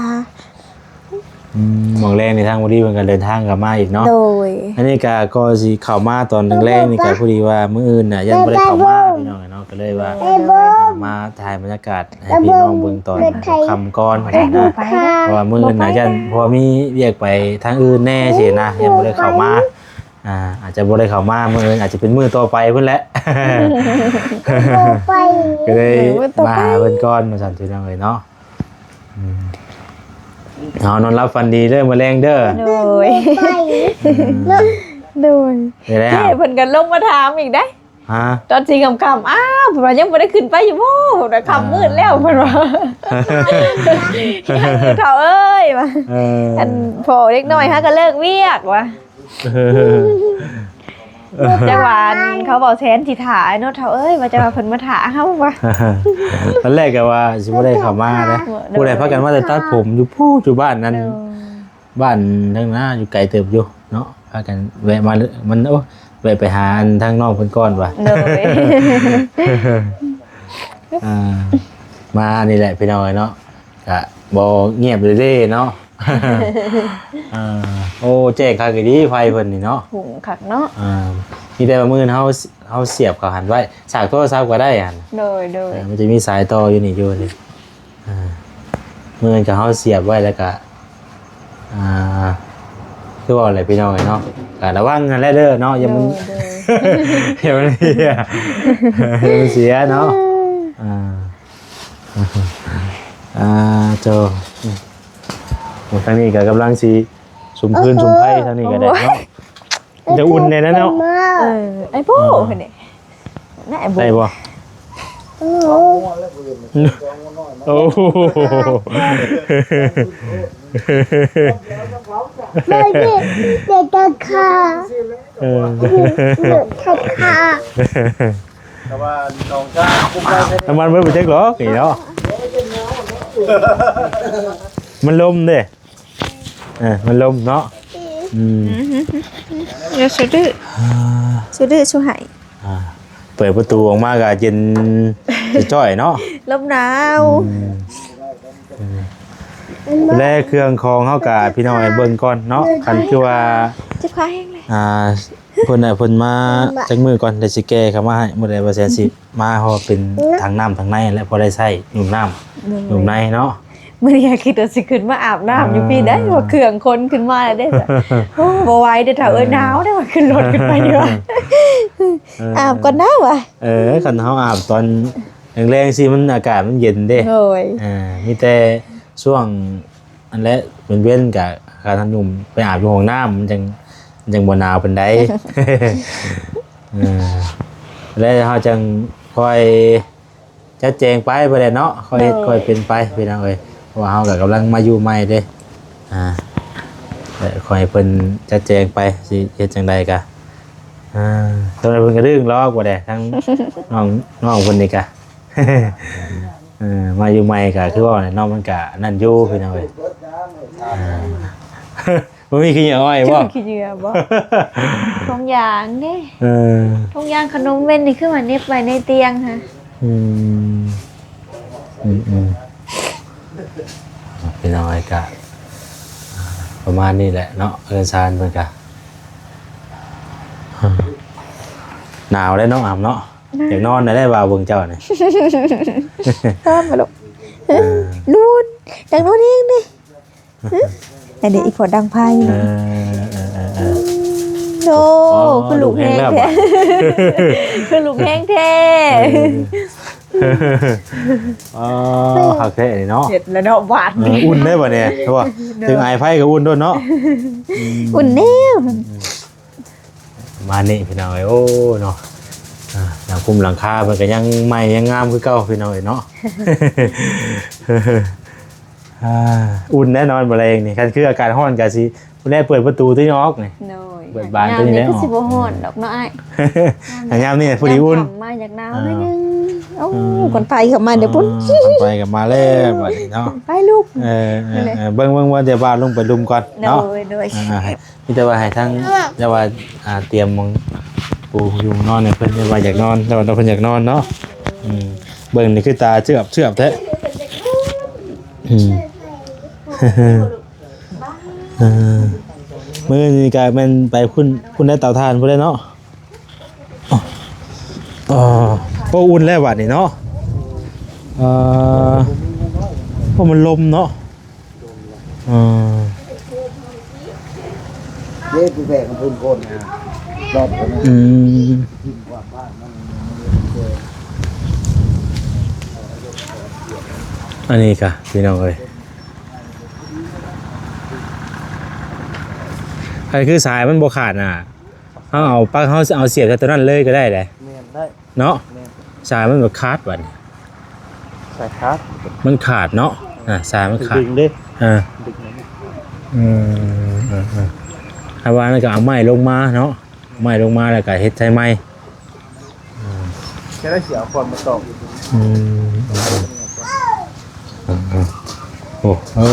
ອືມ ໝ່ອງແລງນີ້ທາງບໍລິເພິ່ນກະເດີນທາງກັບມາອີກເນາະ ໂດຍ ອັນນີ້ກະກໍຊິເຂົ້າມາຕອນແລງໆນີ້ກະ ພໍດີວ່າມື້ອື່ນນະ ຢ້ານບໍ່ໄດ້ເຂົ້າມາ ພີ່ນ້ອງເອີຍເນາະ ກະເລີຍວ່າ ໂດຍ ມາຖ່າຍບັນຍາກາດ ໃຫ້ພີ່ນ້ອງເບິ່ງຕອນຄ່ຳກ່ອນ ເພາະວ່າມື້ອື່ນນະຢ້ານ ເພາະວ່າມີວຽກໄປທາງອື່ນແດ່ຊີ້ນະ ຢ້ານບໍ່ໄດ້ເຂົ້າມາ ອ່າ ອາດຈະບໍ່ໄດ້ເຂົ້າມາມື້ອື່ນ ອາດຈະເປັນມື້ຕໍ່ໄປພຸ້ນແຫຼະ ກໍເລີຍມາຫາເພິ່ນກ່ອນວ່າຊັ້ນ ພີ່ນ້ອງເອີຍເນາະ ອືມ ເອົາ ນອນຫຼັບຝັນດີເດີ ມື້ແລງເດີ. ໂດຍ ອືມ ໂດຍ ນີ້ແຫຼະ ເຈ້ເພິ່ນກໍລົງມາຖາມອີກເດ້. ຮະ? ຕອນສີ່ຄ່ຳໆ ອ້າວ ເພິ່ນວ່າຍັງບໍ່ໄດ້ຂຶ້ນໄປຢູ່ບໍ່? ເພິ່ນວ່າຄ່ຳມືດແລ້ວ ເພິ່ນວ່າ ເຖົ້າເອີຍວ່າ ເອີ ອັນພໍ່ເດັກນ້ອຍຫາກໍເລີກວຽກວ່າ ເອີ ຈັກວ່າອັນເຂົາເວົ້າແທນຊິຖ້າເນາະ ເຖົ້າເອີຍ ວ່າຈັກວ່າເພິ່ນມາຖ້າເຮົາວ່າ ຕອນແລກກໍວ່າຊິບໍ່ໄດ້ເຂົ້າມາເດ້ ຜູ້ໃດພາກັນມາແຕ່ຕັດຜົມຢູ່ພຸ້ນ ຢູ່ບ້ານນັ້ນ ໂດຍ ບ້ານທາງໜ້າຢູ່ໄກເຕີບຢູ່ເນາະ ພາກັນແວະມາ ມັນ ໂອ້ ແວະໄປຫາອັນທາງນ້ອງເພິ່ນກ່ອນວ່າ ໂດຍ ອ່າ ມານີ້ແຫຼະພີ່ນ້ອງເອີຍເນາະ ກະບໍ່ງຽບເດ້ເນາະ. ອ່າ ໂອ້ ແຈ້ງຄັກອີ່ຫຼີໄຟເພິ່ນນີ້ເນາະ ຫຸງຄັກເນາະ ອ່າ ມີແຕ່ວ່າມື້ອື່ນເຮົາ ເຮົາສຽບເຂົ້າຫັ້ນໄວ້ ສາກໂທລະສັບກໍໄດ້ຫັ້ນ ໂດຍ ໂດຍ ເອີ ມັນຈະມີສາຍຕໍ່ຢູ່ນີ້ຢູ່ນີ້ ອ່າ ມື້ອື່ນກໍເຮົາສຽບໄວ້ແລ້ວກໍ ອ່າ ຄືວ່າແຫຼະພີ່ນ້ອງເອີຍເນາະ ກໍລະວັງຫັ້ນແຫຼະເດີເນາະ ຢ່າມັນ ໂດຍ ໂດຍ ຢ່າມັນເສຍ ຢ່າມັນເສຍເນາະ ອ່າ ອ່າ ໂຕ ໂອ້ ທາງນີ້ກໍກຳລັງຊິສຸມຟືນສຸມໄຟ ທາງນີ້ກໍໄດ້ເນາະ ໂອ້ຍ ມັນຈະອຸ່ນແດ່ເນາະ ເອີ ໄອ້ໂບ້ ອ່າ ເພິ່ນນີ້ ນະ ໄອ້ໂບ້ ໄດ້ບໍ່? ໂອ້ ໂອ້ ເອີ ເອີ ເອີ ນ້ຳມັນເບິດໄປຈັກຫຼອກນີ້ເນາະ ມັນລົມເດ້ ເອີ ມັນລົມເນາະ ອືມ ອືມ ຢ່າສະດື້ ອ່າ ສະດື້ ສະຫາຍ ອ່າ ເປີດປະຕູອອກມາກໍເຢັນຈ້ອຍເນາະ ລົມໜາວ ອືມ ເອີ ແລະເຄື່ອງຂອງເຮົາກໍ ພີ່ນ້ອງໃຫ້ເບິ່ງກ່ອນເນາະ ຄັນຄືວ່າ ເຈັບຂາແຮງເລີຍ ອ່າ ເພິ່ນນະ ເພິ່ນມາຈັກມື້ກ່ອນ ດຽວຊິແກ່ເຂົ້າມາໃຫ້ ມື້ໃດວ່າແສນຊິມາ ເພາະວ່າເປັນຖັງນ້ຳທາງໃນ ແລະ ພໍໄດ້ໃຊ້ຫຍຸ້ມນ້ຳ ໂດຍ ຫຍຸ້ມໃນເນາະ ມື້ນີ້ຄິດວ່າຊິຂຶ້ນມາອາບນ້ຳຢູ່ພີ້ໄດ໋ ອ່າ ວ່າເຄື່ອງຄົນຂຶ້ນມາແລ້ວເດ້ ໂອ້ ບໍ່ໄຫວເດ້ ຖ້າເອີ້ຍ ໜາວເດ້ ວ່າຂຶ້ນລົດຂຶ້ນໄປດີກວ່າ ເອີ ອາບກ່ອນນະວ່າ ເອີ ຄັນເຮົາອາບຕອນແລງໆ ຊິ ມັນອາກາດມັນເຢັນເດ້ ໂດຍ ເອີ ມີແຕ່ຊ່ວງ ອັນແລະ ເວັນໆ ກະ ກະທັນຫຸ່ມໄປອາບຢູ່ຫ້ອງນ້ຳ ມັນຈັ່ງ ມັນຈັ່ງບໍ່ໜາວປານໃດ ເອີ ແລ້ວເຮົາຈັ່ງຄ່ອຍຈັດແຈງໄປ ບໍ່ໄດ້ເນາະ ຄ່ອຍເຮັດ ໂດຍ ຄ່ອຍເປັນໄປ ພີ່ນ້ອງເອີຍ ເພາະວ່າເຮົາກະກຳລັງມາຢູ່ໃໝ່ເດ້ ອ່າ ແລ້ວຄ່ອຍໃຫ້ເພິ່ນຈັດແຈງໄປ ຊິເຮັດຈັ່ງໃດກະ ອ່າ ຕອນນັ້ນເພິ່ນກະດຶງລອກ ບໍ່ໄດ້ ທັງນ້ອງ ນ້ອງເພິ່ນນີ້ກະ ເອີ ມາຢູ່ໃໝ່ກະຄືເວົ້າແຫຼະເນາະ ມັນກະນັ້ນຢູ່ ພີ່ນ້ອງເອີຍ ອ່າ ບໍ່ມີຂີ້ເຫຍື້ອອ້ອຍບໍ່? ຂີ້ເຫຍື້ອບໍ່? ຖົງຢາງເດ້ ເອີ ຖົງຢາງຂະໜົມເວັນນີ້ ຄືວ່າເໜັບໄວ້ໃນຕຽງຫັ້ນ ອືມ ອືມໆ ພີ່ນ້ອງເອີຍ ກະ ອ່າ ປະມານນີ້ແຫຼະເນາະ ເຮືອນຊານເພິ່ນກະ ໜາວເດ້ເນາະ ອຳເນາະ ຢາກນອນແດ່ວ່າເບິ່ງເຈົ້ານີ້ ນອນບໍ່ລູກ? ເອີ ລູນ ຢາກນອນແຮງເດ້ ອັນນີ້ອີ່ພໍ່ດັງພາຢູ່ ເອີ ເອີ ເອີ ເອີ ໂອ້ ໂອ້ ຄືລູກແຮງແທ້ ລູກແຮງແບບ ຄືລູກແຮງແທ້ ເອີ ອໍ ຄັກແທ້ນີ້ເນາະ ເຮັດແລ້ວເນາະບາດນີ້ ເອີ ອຸ່ນໄດ໋ບາດນີ້ ເຫັນບໍ່? ເຖິງອາຍໄຟກໍອຸ່ນໂດດເນາະ ອືມ ອຸ່ນແນວ ອືມ ປະມານນີ້ພີ່ນ້ອງເອີຍ ໂອ້ເນາະ ອ່າ ຫຼັງຄຸມຫຼັງຄາເພິ່ນກໍຍັງໃໝ່ຍັງງາມຄືເກົ່າພີ່ນ້ອງເອີຍເນາະ ອ່າ ອຸ່ນແນ່ນອນມື້ແລງນີ້ ຄັນຄືອາກາດຮ້ອນກໍຊິ ຜູ້ໃດເປີດປະຕູຕົວນີ້ອອກນີ້ ໂດຍ ເປີດບານຕົວນີ້ແລ້ວ ຍາມນີ້ກໍຊິບໍ່ຮ້ອນດອກເນາະອ້າຍ ຍາມນີ້ພໍດີອຸ່ນ ມາຢາກໜາວໜ້ອຍໜຶ່ງ ອ່າ ໂອ້ ອືມ ຄົນໄປເຂົ້າມາເດ້ພຸ້ນ ອ່າ ຄົນໄປກໍມາແລ້ວບາດນີ້ເນາະ ໄປລູກ ເອີ ເອີ ເອີ ເບິ່ງ ເບິ່ງວ່າດຽວບ່າວລົງໄປລຸ່ມກ່ອນເນາະ ໂດຍ ໂດຍ ອ່າ ມີແຕ່ວ່າໃຫ້ທາງ ແຕ່ວ່າ ອ່າ ຕຽມໝ່ອງປູຢູ່ນອນໃຫ້ເພິ່ນ ແຕ່ວ່າຢາກນອນ ແຕ່ວ່າເພິ່ນຢາກນອນເນາະ ອືມ ເບິ່ງນີ້ຄືຕາເຈື່ອບເຈື່ອບແທ້ ອືມ ເອີ ມື້ນີ້ກະແມ່ນໄປພຸ້ນ ພຸ້ນໄດ້ເຕົາຖ່ານພຸ້ນແຫຼະເນາະ ອໍ ໂອ້ ອຸ່ນແລ້ວບາດນີ້ເນາະ ເອີ ໂອ້ ມັນລົມເນາະ ເອີ ເດ້ ຜູ້ແບກເປັນຄົນນະ ລອດເຂົານະ ອືມ ກິນກວ່າບ້ານມັນ ອັນນີ້ກະ ພີ່ນ້ອງເອີຍ ຄັນຄືສາຍມັນບໍ່ຂາດນະ ເຮົາເອົາປັກ ເຮົາເອົາສຽບໃສ່ຕົວນັ້ນເລີຍກໍໄດ້ເດ້ ແມ່ນ ໄດ້ ເນາະ ແມ່ນ ສາຍມັນບໍ່ຂາດບັດນີ້ ສາຍຂາດ ມັນຂາດເນາະ ອ່າ ສາຍມັນຂາດ ດຶງເດ້ ເອີ ດຶງ ອືມ ເອີໆ ຖ້າວ່ານັ້ນກໍເອົາໄມ້ລົງມາເນາະ ໄມ້ລົງມາແລ້ວກໍເຮັດໃສ່ໃໝ່ ຈະໄດ້ຊິເອົາຄວັນມາຕອກ ອືມ ເອີໆ ໂອ້ ໂອ້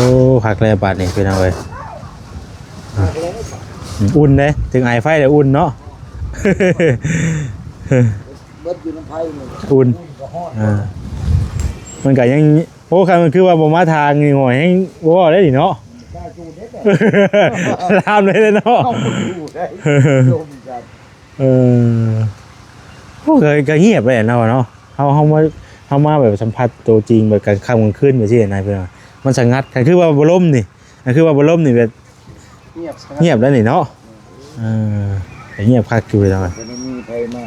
ຄັກແລ້ວບາດນີ້ພີ່ນ້ອງເອີຍ ອຸ່ນເດ້ ເຖິງໄອໄຟແລ້ວອຸ່ນເນາະ ເບິດຢູ່ນຳໄຟນີ້ ອຸ່ນ ອ່າ ມັນກໍຍັງ ໂອ້ ຄັນມັນຄືວ່າບໍ່ມາທາງນີ້ ໂຫ ແຮງບໍ່ເວົ້າໄດ້ນີ້ເນາະ ກ້າຈູດເດ້ ລາມເລີຍເນາະ ເອົາຢູ່ໄດ້ ລົມກັນ ເອີ ໂອ້ ກໍ ກໍງຽບໄປແຫຼະເນາະ ເນາະ ເຮົາ ເຮົາມາ ເຮົາມາແບບສຳຜັດໂຕຈິງ ແບບກາງຄ່ຳກາງຄືນແບບຊີ້ນະ ເພິ່ນວ່າມັນສະຫງັດ ຄັນຄືວ່າບໍ່ລົມນີ້ ຄັນຄືວ່າບໍ່ລົມນີ້ແບບງຽບ ງຽບໄດ້ນີ້ເນາະ ເອີ ກໍງຽບຄັກຢູ່ເນາະ ບໍ່ໄດ້ມີໃຜມາ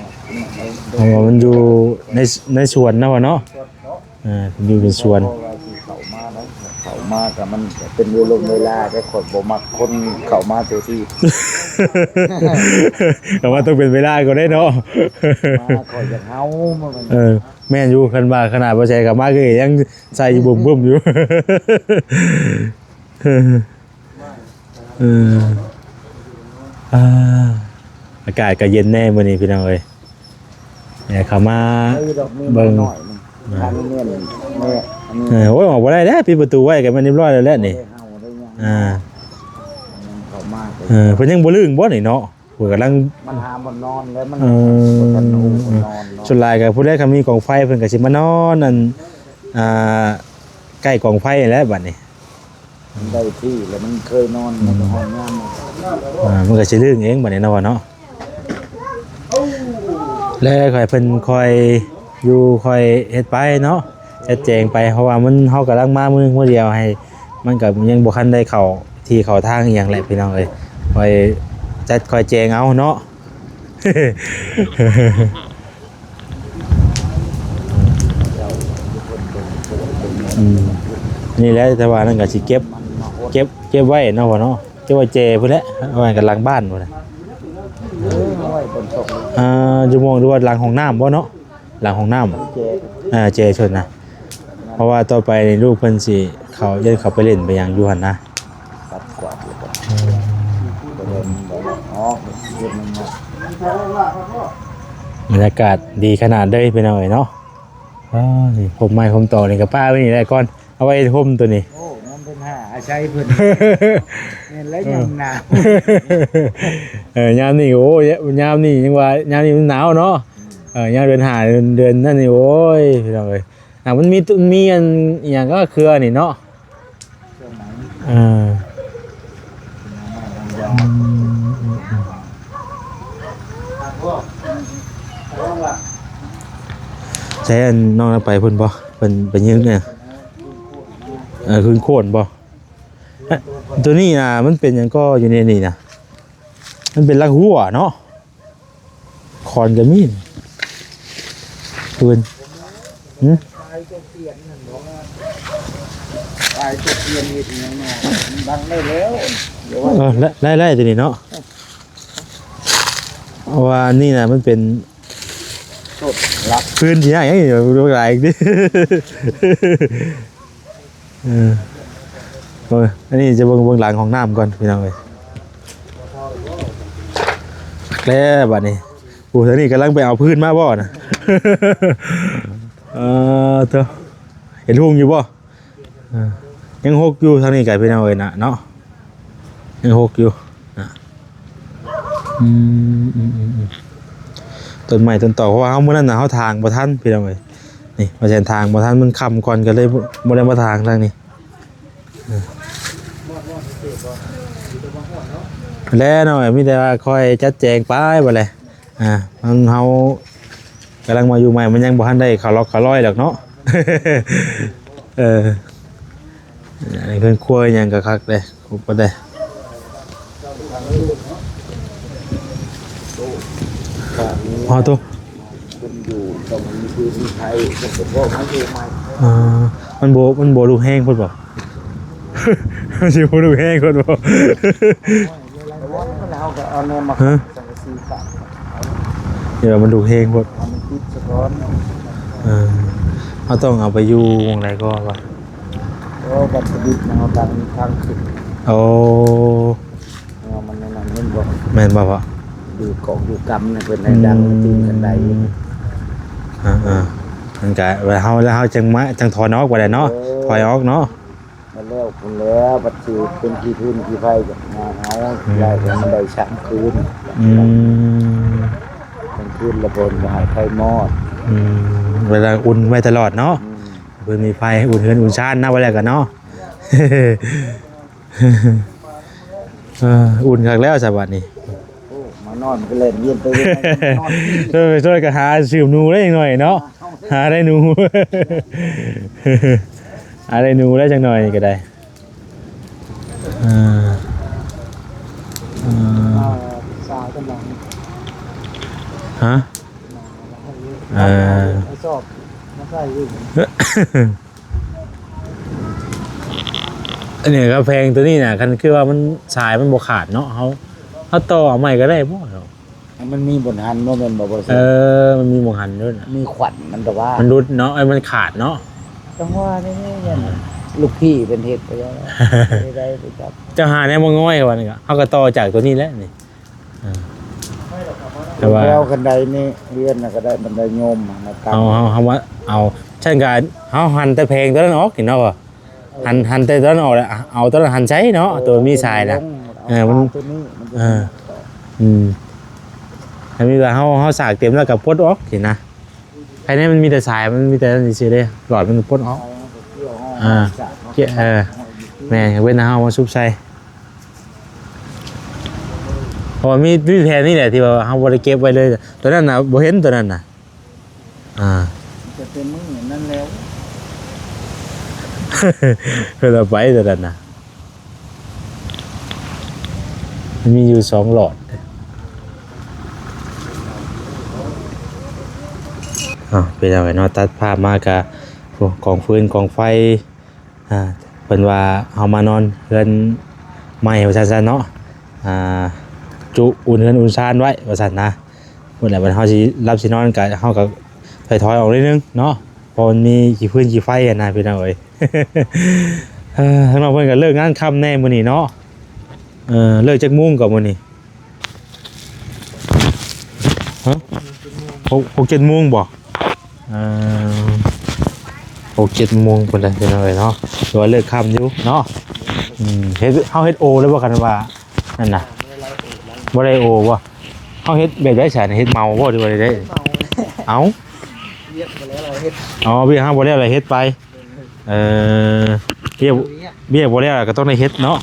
ເພາະວ່າມັນຢູ່ໃນ ໃນສວນເນາະ ເນາະ ເອີ ຢູ່ເປັນສວນ ເພາະວ່າຊິເຂົ້າມານະ ເຂົ້າມາກໍມັນເປັນເວລົງເວລາ ແຕ່ຂ້ອຍບໍ່ມັກຄົນເຂົ້າມາໂຕທີ່ ກໍວ່າຕ້ອງເປັນເວລາກໍໄດ້ເນາະ ມາຂ້ອຍຢາກເຮົາ ເອີ ແມ່ນຢູ່ ຄັນວ່າຂະໜາດບໍ່ໃສ່ເຂົ້າມາກໍຍັງໃສ່ຢູ່ບຶ້ມໆຢູ່ ເອີ ອ່າ ອາກາດກໍເຢັນແດ່ມື້ນີ້ພີ່ນ້ອງເອີຍ ແຕ່ເຂົ້າມາເບິ່ງ ເອີ ໂອ້ຍ ອອກບໍ່ໄດ້ແລ້ວ ປິດປະຕູໄວ້ກໍແມ່ນຮຽບຮ້ອຍແລ້ວແຫຼະນີ້ ອ່າ ເອີ ເພິ່ນຍັງບໍ່ລຶ້ງບໍ່ນີ້ເນາະ ເພິ່ນກຳລັງ ມັນຫາບ່ອນນອນແລ້ວ ມັນ ເອີ ບໍ່ທັນຮູ້ບ່ອນນອນເນາະ ສ່ວນຫຼາຍກໍຜູ້ໃດກໍມີກອງໄຟ ເພິ່ນກໍຊິມານອນ ອັນ ອ່າ ໃກ້ກອງໄຟແຫຼະບັດນີ້ ມັນໄດ້ທີ່ແລ້ວ ມັນເຄີຍນອນ ມັນກໍຮອດຍາມ ອ່າ ມັນກໍຊິລື່ນເອງບັດນີ້ເນາະ ວ່າເນາະ ແລ້ວໃຫ້ເພິ່ນຄ່ອຍຢູ່ຄ່ອຍເຮັດໄປເນາະ ຈັດແຈງໄປ ເພາະວ່າມັນ ເຮົາກຳລັງມາມື້ໜຶ່ງມື້ດຽວ ໃຫ້ ມັນກໍຍັງບໍ່ທັນໄດ້ເຂົ້າທີ່ເຂົ້າທາງອີ່ຫຍັງແຫຼະ ພີ່ນ້ອງເອີຍ ຄ່ອຍຈັດຄ່ອຍແຈງເອົາເນາະ. ອືມ ນີ້ແຫຼະ ແຕ່ວ່ານັ້ນກໍຊິເກັບ ເກັບ ເກັບໄວ້ເນາະ ພໍ່ເນາະ ເກັບໄວ້ແຈພຸ້ນແຫຼະ ເອົາໄວ້ກັນຫຼັງບ້ານພຸ້ນນະ ເອີ ເອົາໄວ້ ອ່າ ຢູ່ໝ່ອງ ຫຼືວ່າຫຼັງຫ້ອງນ້ຳບໍ່ເນາະ ຫຼັງຫ້ອງນ້ຳ ແຈ ເອີ ແຈຊົນນະ ເພາະວ່າຕໍ່ໄປນີ້ລູກເພິ່ນຊິເຂົ້າ ຢ້ານເຂົ້າໄປຫຼິ້ນໄປຫຍັງຢູ່ຫັ້ນນະ. ປັດກວາດແລ້ວກໍ ອືມ ບໍ່ໄດ້ ມັນບໍ່ອອກ ເຮັດມັນເນາະ ບັນຍາກາດດີຂະໜາດເລີຍພີ່ນ້ອງເອີຍເນາະ ອ່າ ນີ້ ຮົ່ມໄມ້ຮົ່ມຕອກນີ້ກໍປະໄວ້ນີ້ແຫຼະກ່ອນ ເອົາໄວ້ຮົ່ມຕົວນີ້ ໂອ້ ຍາມເດືອນຫ້າອາໄສເພິ່ນ ແມ່ນແລ້ວຍາມໜາວ ເອີ ຍາມນີ້ ໂອ້ຍ ຍາມນີ້ຍັງວ່າ ຍາມນີ້ມັນໜາວເນາະ ເອີ ຍາມເດືອນຫ້າ ເດືອນ ເດືອນນັ້ນນີ້ ໂອ້ຍ ພີ່ນ້ອງເອີຍ ອ່າ ມັນມີ ມັນມີອັນ ອີ່ຫຍັງກໍເຄືອັນນີ້ເນາະ ເອີ ອືມ ອືມ ອືມ ໃຊ້ອັນນ້ອງນັ້ນໄປພຸ້ນບໍ່? ເພິ່ນໄປຍຶກແນວ ເອີ ຄືນໂຄນບໍ່? ເອີ ຕົວນີ້ນະ ມັນເປັນຫຍັງກໍຢູ່ໃນນີ້ນະ? ມັນເປັນລັກຫົວເນາະ. ຄອນກໍມີ ເພິ່ນ ຫຶ ຕາຍຕົກເຮືອນເຮັດຫຍັງເນາະ ມັນບັງໄດ້ແລ້ວ ເອີ ໄດ້ ໄດ້ ໄດ້ຕົວນີ້ເນາະ ເພາະວ່າອັນນີ້ນະ ມັນເປັນສົດລັກ ພື້ນທີ່ໃຫຍ່ຫຼາຍ ເອີ ໂອ້ຍ ອັນນີ້ຈະເບິ່ງເບື້ອງຫຼັງຫ້ອງນ້ຳກ່ອນພີ່ນ້ອງເອີຍ ແລ້ວບັດນີ້ ໂອ້ ທາງນີ້ກຳລັງໄປເອົາພື້ນມາບໍ່ນະ ເອີ ເທີ ເຫັນຮຸ່ງຢູ່ບໍ່? ເອີ ຍັງຮົກຢູ່ທາງນີ້ກໍພີ່ນ້ອງເອີຍນະເນາະ ຍັງຮົກຢູ່ນະ ອືມ ອືມ ອືມ ອືມ ຕົ້ນໄມ້ຕົ້ນຕອກ ເພາະວ່າເຮົາ ມື້ນັ້ນນະເຮົາຖາງບໍ່ທັນພີ່ນ້ອງເອີຍ ນີ້ ວ່າແຊນຖາງບໍ່ທັນ ມັນຄ່ຳກ່ອນ ກໍເລີຍບໍ່ ບໍ່ໄດ້ມາຖາງທາງນີ້ ເອີ ແລ້ວເນາະ ມີແຕ່ວ່າຄ່ອຍຈັດແຈງໄປບັດແຫຼະ ອ່າ ມັນ ເຮົາກຳລັງມາຢູ່ໃໝ່ ມັນຍັງບໍ່ທັນໄດ້ເຂົ້າລັອກເຂົ້າລອຍດອກເນາະ ເອີ ອັນນີ້ເຮືອນຄົວຫຍັງກໍຄັກເດ້ ຄົບເບິດເດ້ ຮອດໂຕ ເພິ່ນຢູ່ ຕ້ອງມີທີ່ມີໄທ ເພິ່ນກໍບໍ່ມາຢູ່ໃໝ່ ອ່າ ມັນບໍ່ ມັນບໍ່ລຸກແຮງໂພດບໍ່? ມັນຊິບໍ່ລຸກແຮງໂພດບໍ່? ແຕ່ວ່າມັນ ແມ່ນມາ ຮະ? ສັງກະສີປະ ເອີ ມັນດຸແຮງໂພດ ໃຫ້ມັນຕິດສະກ່ອນ ເອີ ເຮົາຕ້ອງເອົາໄປຢູ່ໝ່ອງໃດກໍວ່າ ໂອ້ ບັດສະດິດເຮົາຕັ້ງທາງຂຶ້ນ ໂອ້ ເຮົາມັນນັ້ນແມ່ນບໍ່ ແມ່ນບໍ່ພໍ່? ຢູ່ກອກຢູ່ກຳນະ ເພິ່ນໃຫ້ດັງ ອືມ ຕື່ມຄັນໄດ ອ່າໆ ມັນກະ ເຮົາ ແລ້ວເຮົາຈັ່ງມາ ຈັ່ງຖອນອອກບັດໃດເນາະ ເອີ ຖອຍອອກເນາະ. ມາແລ້ວພຸ້ນແຫຼະ ບັດຊິເປັນຂີ້ຝຸ່ນຂີ້ໄຟກັບງານເຮົາ ອືມ ຢາກໃຫ້ມັນໄດ້ສາມຄືນ ອືມ ກາງຄືນລະເພິ່ນບໍ່ໃຫ້ໄຟມອດ ອືມ ເວລາອຸ່ນໄວ້ຕະຫຼອດເນາະ ອືມ ເພິ່ນມີໄຟອຸ່ນເຮືອນອຸ່ນຊານນະ ວ່າແລ້ວກໍເນາະ ເອີ ອຸ່ນຄັກແລ້ວຊະບັດນີ້ ໂອ້ ມານອນກໍແລ່ນວຽນໄປວຽນມານອນ ເອີ ຊ່ວຍກັນຫາສືບໜູໄດ້ໜ້ອຍເນາະ ຫາໄດ້ໜູ ຫາໄດ້ໜູໄດ້ຈັກໜ້ອຍນີ້ກໍໄດ້ ເອີ ເອີ ສາວຈຳລັງ ຮະ ເອີ ເອົາສອບມາໃສ່ຢູ່ ອັນນີ້ກໍແຜງຕົວນີ້ນະ ຄັນຄືວ່າມັນ ສາຍມັນບໍ່ຂາດເນາະ ເຮົາ ເຮົາຕໍ່ເອົາໃໝ່ກໍໄດ້ບໍ່ເນາະ? ມັນມີບ່ອນຫັນບໍ່ແມ່ນບໍ່? ເອີ ມັນມີບ່ອນຫັນຢູ່ນະ ມີຂວັນມັນແຕ່ວ່າ ມັນຫຼຸດເນາະ ເອີ ມັນຂາດເນາະ ຈັງຫວະນີ້ແມ່ນ ເອີ ລູກພີ່ເພິ່ນເຮັດໄປແລ້ວ ໄດ້ໄປຈັບ ເຈົ້າຫາແນວມາງ່ອຍວ່ານີ້ ເຮົາກໍຕໍ່ຈາກຕົວນີ້ແຫຼະນີ້ ເອີ ແຕ່ວ່າ ແລ້ວຄັນໄດນີ້ເຮືອນນະກໍໄດ້ບັນໄດໂຍມນະ ເອົາ ເຮົາ ເຮົາວ່າ ເອົາ ຊັ້ນກໍເຮົາຫັນແຕ່ແຜງຕົວນັ້ນອອກນີ້ເນາະ ຫັນ ຫັນແຕ່ຕົວນັ້ນອອກ ເອົາຕົວນັ້ນຫັນໃສ່ເນາະ ເອີ ຕົວມີສາຍນະ ເອີ ມັນ ເອີ ອືມ ຖ້າມີວ່າເຮົາ ເຮົາສາກເຕັມແລ້ວກໍປົດອອກຊີ້ນະ ພາຍໃນມັນມີແຕ່ສາຍ ມັນມີແຕ່ນັ້ນຊື່ໆເດ້ ຫຼອດມັນປົດອອກ ເອີ ເອີ ແມ່ນ ເວັ້ນເຮົາມາຊຸບໃສ່ ເພາະວ່າມີ ມີແຜ່ນນີ້ແຫຼະທີ່ວ່າເຮົາບໍ່ໄດ້ເກັບໄວ້ເລີຍ ຕົວນັ້ນນະ ບໍ່ເຫັນຕົວນັ້ນນະ ອ່າ ຈະເປັນມື້ນັ້ນແລ້ວ ເພິ່ນເອົາໄປຕົວນັ້ນນະ ມັນມີຢູ່ສອງຫຼອດ ອ້າວ ເປັນຫຍັງເນາະ ຕັດພາບມາກະ ໂອ້ ກອງຟືນກອງໄຟ ອ່າ ເພິ່ນວ່າເຮົາມານອນເຮືອນໃໝ່ວ່າຊັ້ນຊະເນາະ ອ່າ ຈຸອຸ່ນເຮືອນອຸ່ນຊານໄວ້ວ່າຊັ້ນນະ ພຸ້ນແຫຼະ ບັດເຮົາຊິ ເຮົາຊິນອນກະ ເຮົາກະຖອຍໆອອກໜ້ອຍໜຶ່ງເນາະ ເພາະມັນມີຂີ້ຟືນຂີ້ໄຟຫັ້ນນະ ພີ່ນ້ອງເອີຍ ເອີ ທາງນ້ອງເພິ່ນກະເລີກງານຄ່ຳແດ່ມື້ນີ້ເນາະ ເອີ ເລີກຈັກໂມງກະມື້ນີ້? ຮະ ຫົກ ຫົກເຈັດໂມງບໍ່? ເອີ ຫົກເຈັດໂມງພຸ້ນແຫຼະພີ່ນ້ອງເອີຍເນາະ ຖືວ່າເລີກຄ່ຳຢູ່ເນາະ ອືມ ເຮັດ ເຮົາເຮັດໂອເລີຍບໍ່ ຄັນວ່ານັ້ນນະ ບໍ່ໄດ້ໂອບໍ່? ເຮົາເຮັດແບບໃດຊະ ເຮັດເໝົາບໍ່ ຫຼືວ່າໃດ? ເອົາ ວຽກບໍ່ແລ້ວເຮັດ ອໍ ວຽກເຮົາບໍ່ແລ້ວລະເຮັດໄປ ເອີ ວຽກ ວຽກບໍ່ແລ້ວກໍຕ້ອງໄດ້ເຮັດເນາະ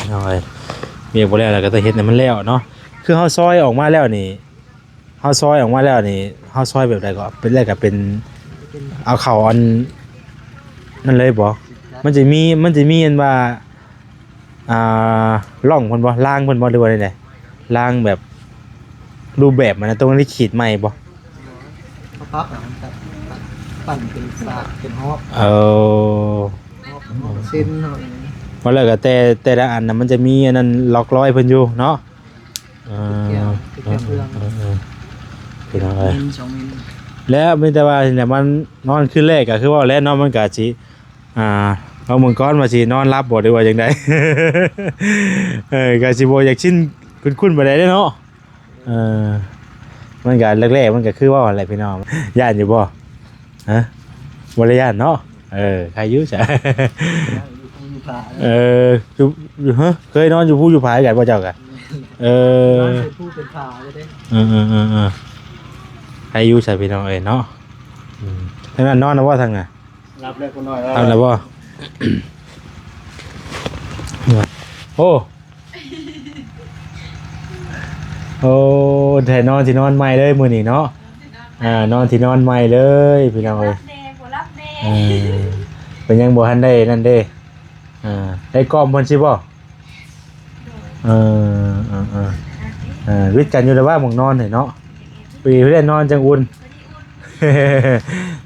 ເອົາໄວ້ ວຽກບໍ່ແລ້ວກໍຕ້ອງເຮັດໃຫ້ມັນແລ້ວເນາະ ຄືເຮົາຊອຍອອກມາແລ້ວນີ້ ເຮົາຊອຍອອກມາແລ້ວນີ້ ເຮົາຊອຍແບບໃດກໍ ເປັນແລ້ວກໍເປັນ ເອົາເຂົ້າອັນນັ້ນເລີຍບໍ່? ມັນຈະມີ ມັນຈະມີອັນວ່າ ອ່າ ຮ່ອງເພິ່ນບໍ່ ລາງເພິ່ນບໍ່ ຫຼືວ່າແນວໃດ ລາງແບບ ຮູບແບບມັນນະ ຕ້ອງໄດ້ຂີດໃໝ່ບໍ່? ເຂົາປັບແລ້ວມັນກໍປັ້ນເປັນສາກເປັນຮອບ ເອີ ຮອບເປັນເສັ້ນເນາະ ວ່າແລ້ວກໍແຕ່ ແຕ່ລະອັນນະ ມັນຈະມີອັນນັ້ນ ລັອກລອຍເພິ່ນຢູ່ເນາະ ເອີ ເອີ ເອີ ເອີ ພີ່ນ້ອງເອີຍ ແລ້ວມີແຕ່ວ່ານີ້ແຫຼະ ມັນນອນຄືນແລກກໍຄືເວົ້າແຫຼະເນາະ ມັນກໍຊິ ອ່າ ລອງເບິ່ງກ່ອນວ່າຊິນອນຫຼັບບໍ່ ຫຼືວ່າຈັ່ງໃດ ເອີ ກໍຊິບໍ່ຢາກຊິນຄຸ້ນໆປານໃດເດ້ເນາະ ເອີ ມັນກໍແລກໆ ມັນກໍຄືເວົ້າຫັ້ນແຫຼະພີ່ນ້ອງ ຢ້ານຢູ່ບໍ່? ຮະ ບໍ່ໄດ້ຢ້ານເນາະ ເອີ ໃຄຢູ່ຊະ ເອີ ຢູ່ ຢູ່ ຮະ ເຄີຍນອນຢູ່ພູຢູ່ຜາຄືກັນບໍ່ເຈົ້າກະ? ເອີ ນອນໃສ່ພູເປັນຜາຢູ່ເດ້ ເອີໆໆໆ ໃຄຢູ່ຊະພີ່ນ້ອງເອີຍເນາະ ອືມ ທາງນັ້ນນອນແລ້ວບໍ່ທາງນັ້ນ? ຫຼັບແລ້ວຜູ້ນ້ອຍ ຫຼັບແລ້ວບໍ່? ໂອ້ ໂອ້ ໄດ້ນອນທີ່ນອນໃໝ່ເລີຍມື້ນີ້ເນາະ ອ່າ ນອນທີ່ນອນໃໝ່ເລີຍພີ່ນ້ອງເອີຍ ບໍ່ຫຼັບແດ່ ບໍ່ຫຼັບແດ່ ເອີ ເປັນຫຍັງບໍ່ທັນໄດ້ນັ້ນເດ້ ອ່າ ໄດ້ກ້ອມເພິ່ນຊິບໍ່? ເອີ ເອີ ເອີ ເອີ ວິດກັນຢູ່ແລ້ວວ່າໝ່ອງນອນນີ້ເນາະ ພໍດີເພິ່ນໄດ້ນອນຈັ່ງອຸ່ນ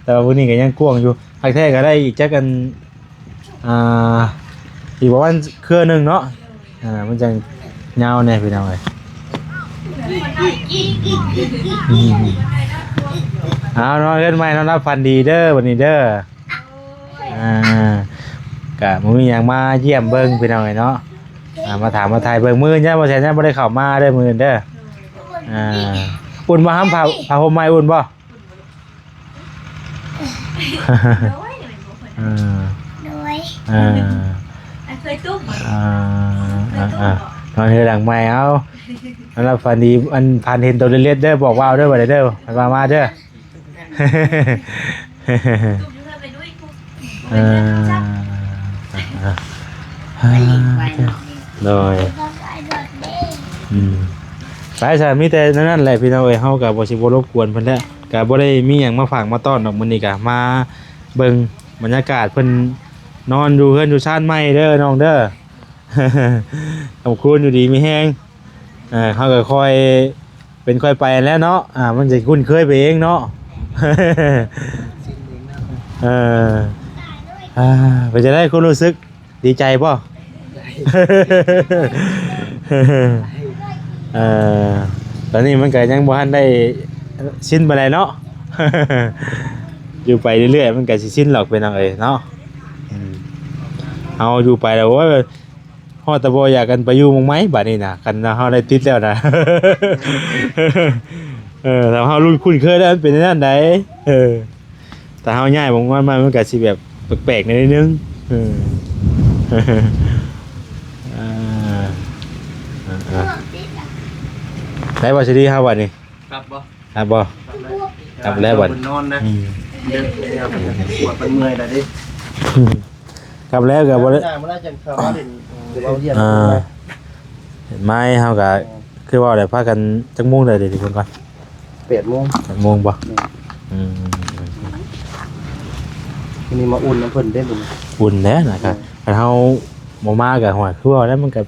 ແຕ່ວ່າມື້ນີ້ກໍຍັງກວ້າງຢູ່ ຄັກແທ້ກໍໄດ້ອີກຈັກອັນ ອ່າ ອີກປະມານເຄືອໜຶ່ງເນາະ ອ່າ ມັນຈັ່ງຍາວແດ່ພີ່ນ້ອງເອີຍ. ອືມ ເອົາ ນອນເຮືອນໃໝ່ ນອນຫຼັບຝັນດີເດີ ບັດນີ້ເດີ. ອ່າ ກະບໍ່ມີຫຍັງ ມາຢ້ຽມເບິ່ງພີ່ນ້ອງເອີຍເນາະ. ອ່າ ມາຖາມມາຖ່າຍເບິ່ງ ມື້ນີ້ບໍ່ແຊນຍັງບໍ່ໄດ້ເຂົ້າມາເດີ ມື້ນີ້ເດີ. ອ່າ ອຸ່ນບໍ່ຫຳ ຜ້າ ຜ້າຫົ່ມໃໝ່ອຸ່ນບໍ່? ໂດຍ ອ່າ ໂດຍ ອ່າ ອັນເຄີຍຕຸ້ມບໍ່? ອ່າ ເຄີຍຕຸ້ມບໍ່? ອ່າ ນອນເຮືອນຫຼັງໃໝ່ ເອົາ ນອນຫຼັບຝັນດີ ອັນ ຝັນເຫັນໂຕເລັດໆເດີ ບອກວ່າເດີ ບັດນີ້ເດີ ໃຫ້ວ່າມາເດີ. ເອີ ໂດຍ ອືມ ໄປຊະ ມີແຕ່ນັ້ນແຫຼະພີ່ນ້ອງເອີຍ ເຮົາກໍບໍ່ຊິບໍ່ລົບກວນເພິ່ນແຫຼະ ກໍບໍ່ໄດ້ມີຫຍັງມາຝາກມາຕ້ອນດອກ ມື້ນີ້ກໍມາເບິ່ງບັນຍາກາດເພິ່ນນອນຢູ່ເຮືອນຢູ່ຊານໃໝ່ເດີນ້ອງເດີ ຂອບຄຸນ ຢູ່ດີມີແຮງ. ເອີ ເຮົາກໍຄ່ອຍເປັນຄ່ອຍໄປຫັ້ນແຫຼະເນາະ ອ່າ ມັນຊິຄຸ້ນເຄີຍໄປເອງເນາະ. ເອີ ອ່າ ເປັນຈັ່ງໃດຄວາມຮູ້ສຶກ ດີໃຈບໍ່? ເອີ ຕອນນີ້ມັນກໍຍັງບໍ່ທັນໄດ້ຊິນປານໃດເນາະ ຢູ່ໄປເລື້ອຍໆ ມັນກໍຊິຊິນດອກ ພີ່ນ້ອງເອີຍເນາະ. ອືມ ເຮົາຢູ່ໄປແລ້ວ ໂອ້ຍ ຮອດແຕ່ບໍ່ຢາກກັນໄປຢູ່ໝ່ອງໃໝ່ບາດນີ້ນະ ຄັນເຮົາໄດ້ຕິດແລ້ວນະ. ເອີ ຖ້າເຮົາລຸ້ນຄຸ້ນເຄີຍແລ້ວ ມັນເປັນແນວນັ້ນໃດ. ເອີ ຖ້າເຮົາຍ້າຍໝ່ອງມັນມາ ມັນກໍຊິແບບແປກໆໜ້ອຍໜຶ່ງ. ເອີ ອ່າ ອ່າ ໄດ້ບໍ່ຊິດີເຮົາບາດນີ້? ຄັບບໍ່? ຄັບບໍ່? ຄັບແລ້ວບັດ ເພິ່ນນອນນະ ອືມ ເດິກແລ້ວ ປວດເພິ່ນເມື່ອຍແລ້ວເດ້. ຄັບແລ້ວກໍບໍ່ໄດ້ ຈ້າງມາແລ້ວຈັ່ງເຂົ້າມາຫຼິ້ນ ເອີ ເວົ້າຮຽນ ອ່າ ມາເຮົາກໍ ເອີ ຄືເວົ້າແຫຼະ ພາກັນຈັກໂມງແລ້ວ ດຽວເບິ່ງກ່ອນ ແປດໂມງ ແປດໂມງບໍ່? ແມ່ນ ອືມ ມື້ນີ້ມາອຸ່ນນຳເພິ່ນເດ້ມື້ນີ້ ອຸ່ນແຫຼະນະ ເອີ ຄັນເຮົາບໍ່ມາກໍ ໂອ້ຍ ຄືເວົ້າແລ້ວ ມັນກໍ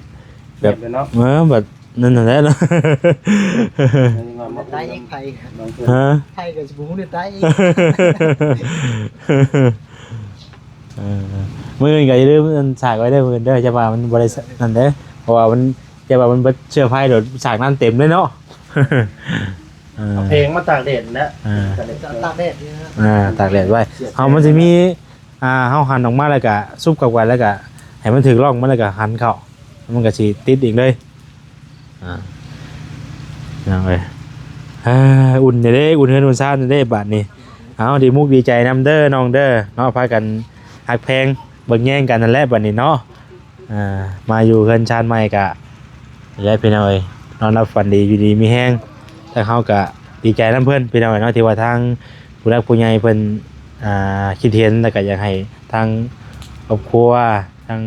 ແບບ ງຽບເລີຍເນາະ ເອີ ແບບ ນັ້ນແຫຼະເນາະ ໃຕ້ອີກ ໄຜ ຮະ ໃຜກໍຊິບໍ່ຮູ້ໃນໃຕ້ອີກ. ເອີ ມື້ອື່ນກໍຢ່າລືມອັນສາກໄວ້ເດີ ມື້ອື່ນເດີ ຢ່າວ່າມັນບໍ່ໄດ້ນັ້ນເດີ ເພາະວ່າມັນ ຢ່າວ່າມັນເບິດເຊື້ອໄຟໂດດ ສາກນ້ຳເຕັມເລີຍເນາະ. ເອີ ເອົາແຜງມາຕາກແດດນະ ເອີ ຕາກແດດນີ້ນະ ອ່າ ຕາກແດດໄວ້ ເຮົາມັນຊິມີ ອ່າ ເຮົາຫັນອອກມາແລ້ວກະຊຸບເຂົ້າໄປ ແລ້ວກະໃຫ້ມັນຖືກຮ່ອງມັນ ແລ້ວກະຫັນເຂົ້າ ມັນກະຊິຕິດອີກເລີຍ. ອ່າ ພີ່ນ້ອງເອີຍ ເອີ ອຸ່ນແດ່ເດ້ ອຸ່ນເຮືອນອຸ່ນຊານແດ່ເດ້ບາດນີ້. ເອົາ ດີມຸກດີໃຈນຳເດີນ້ອງເດີເນາະ ພາກັນຮັກແພງເບິ່ງແຍງກັນນັ້ນແຫຼະບາດນີ້ເນາະ. ອ່າ ມາຢູ່ເຮືອນຊານໃໝ່ກະ ນີ້ແຫຼະພີ່ນ້ອງເອີຍ ນອນຫຼັບຝັນດີ ຢູ່ດີມີແຮງ. ທາງເຮົາກະດີໃຈນຳເພິ່ນພີ່ນ້ອງເອີຍເນາະ ທີ່ວ່າທາງຜູ້ຫຼັກຜູ້ໃຫຍ່ເພິ່ນ ອ່າ ຄິດເຫັນ ແລ້ວກະຢາກໃຫ້ທາງຄອບຄົວ ທາງ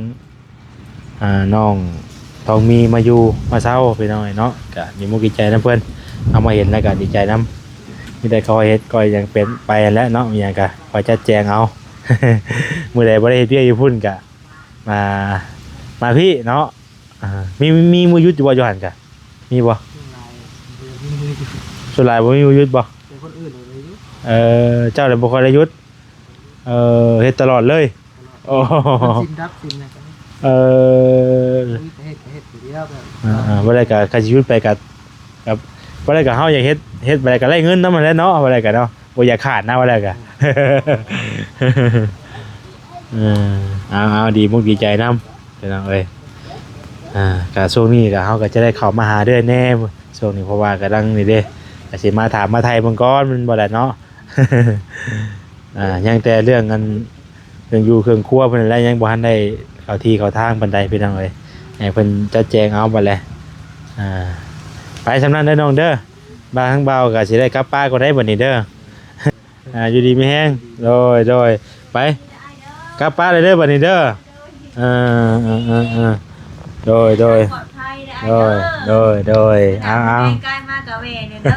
ອ່າ ນ້ອງທອງມີມາຢູ່ມາເຊົາພີ່ນ້ອງເອີຍເນາະ ກະດີມຸກດີໃຈນຳເພິ່ນ. ເຮົາມາເຫັນແລ້ວກະດີໃຈນຳ ມີແຕ່ເຂົາເຮັດກໍຍັງເປັນໄປຫັ້ນແຫຼະເນາະ ມີຫຍັງກະຄ່ອຍຈັດແຈງເອົາ. ມື້ໃດບໍ່ໄດ້ເຮັດວຽກຢູ່ພຸ້ນກະ ອ່າ ມາພີ້ເນາະ. ອ່າ ມີ ມີມື້ຢຸດຢູ່ບໍ່ ຢູ່ຫັ້ນກະ ມີບໍ່? ສ່ວນຫຼາຍບໍ່ມີມື້ຢຸດ ສ່ວນຫຼາຍບໍ່ມີມື້ຢຸດບໍ່? ແຕ່ຄົນອື່ນບໍ່ໄດ້ຢຸດ ເອີ ເຈົ້າລະບໍ່ຄ່ອຍໄດ້ຢຸດ ເອີ ເຮັດຕະຫຼອດເລີຍ ຕະຫຼອດ ໂອ້ ສິນດັບສິນນະ ເອີ ເຮັດ ເຮັດ ເຮັດຜູ້ດຽວ ອ່າ ອ່າ ບໍ່ໄດ້ກະ ຄັນຊິຢຸດໄປກະ ກະ ບໍ່ໄດ້ກະ ເຮົາຢາກເຮັດ ເຮັດໄປກະໄດ້ເງິນນຳຫັ້ນແຫຼະເນາະ ບໍ່ໄດ້ກະເນາະ. ບໍ່ຢາກຂາດນະ ວ່າແລ້ວກະ ເອີ ເອົາ ເອົາ ດີມຸກດີໃຈນຳພີ່ນ້ອງເອີຍ. ອ່າ ກະຊ່ວງນີ້ກະເຮົາກະຈະໄດ້ເຂົ້າມາຫາເລື້ອຍແດ່ ຊ່ວງນີ້ ເພາະວ່າກຳລັງນີ້ເດ້ ກະຊິມາຖາມມາໄຖ່ເບິ່ງກ່ອນ ແມ່ນບໍ່ລະເນາະ. ອ່າ ຍັງແຕ່ເລື່ອງອັນ ເຄື່ອງຢູ່ເຄື່ອງຄົວເພິ່ນແຫຼະ ຍັງບໍ່ທັນໄດ້ເຂົ້າທີ່ເຂົ້າທາງປານໃດພີ່ນ້ອງເອີຍ ໃຫ້ເພິ່ນຈັດແຈງເອົາບັດແຫຼະ. ອ່າ ໄປສ່ຳນັ້ນເດີນ້ອງເດີ ບ່າວ ທາງບ່າວກໍຊິໄດ້ກັບປະກ່ອນໄດ໋ບັດນີ້ເດີ. ອ່າ ຢູ່ດີມີແຮງ ໂດຍ ໂດຍ ໄປ ກັບປະເລີຍເດີບັດນີ້ເດີ. ເອີ ເອີ ເອີ ເອີ ໂດຍ ໂດຍ ປອດໄພເດີອ້າຍເດີ ໂດຍ ໂດຍ ໂດຍ ເອົາ ເອົາ ໃກ້ໆມາກະແວ່ແດ່ເດີ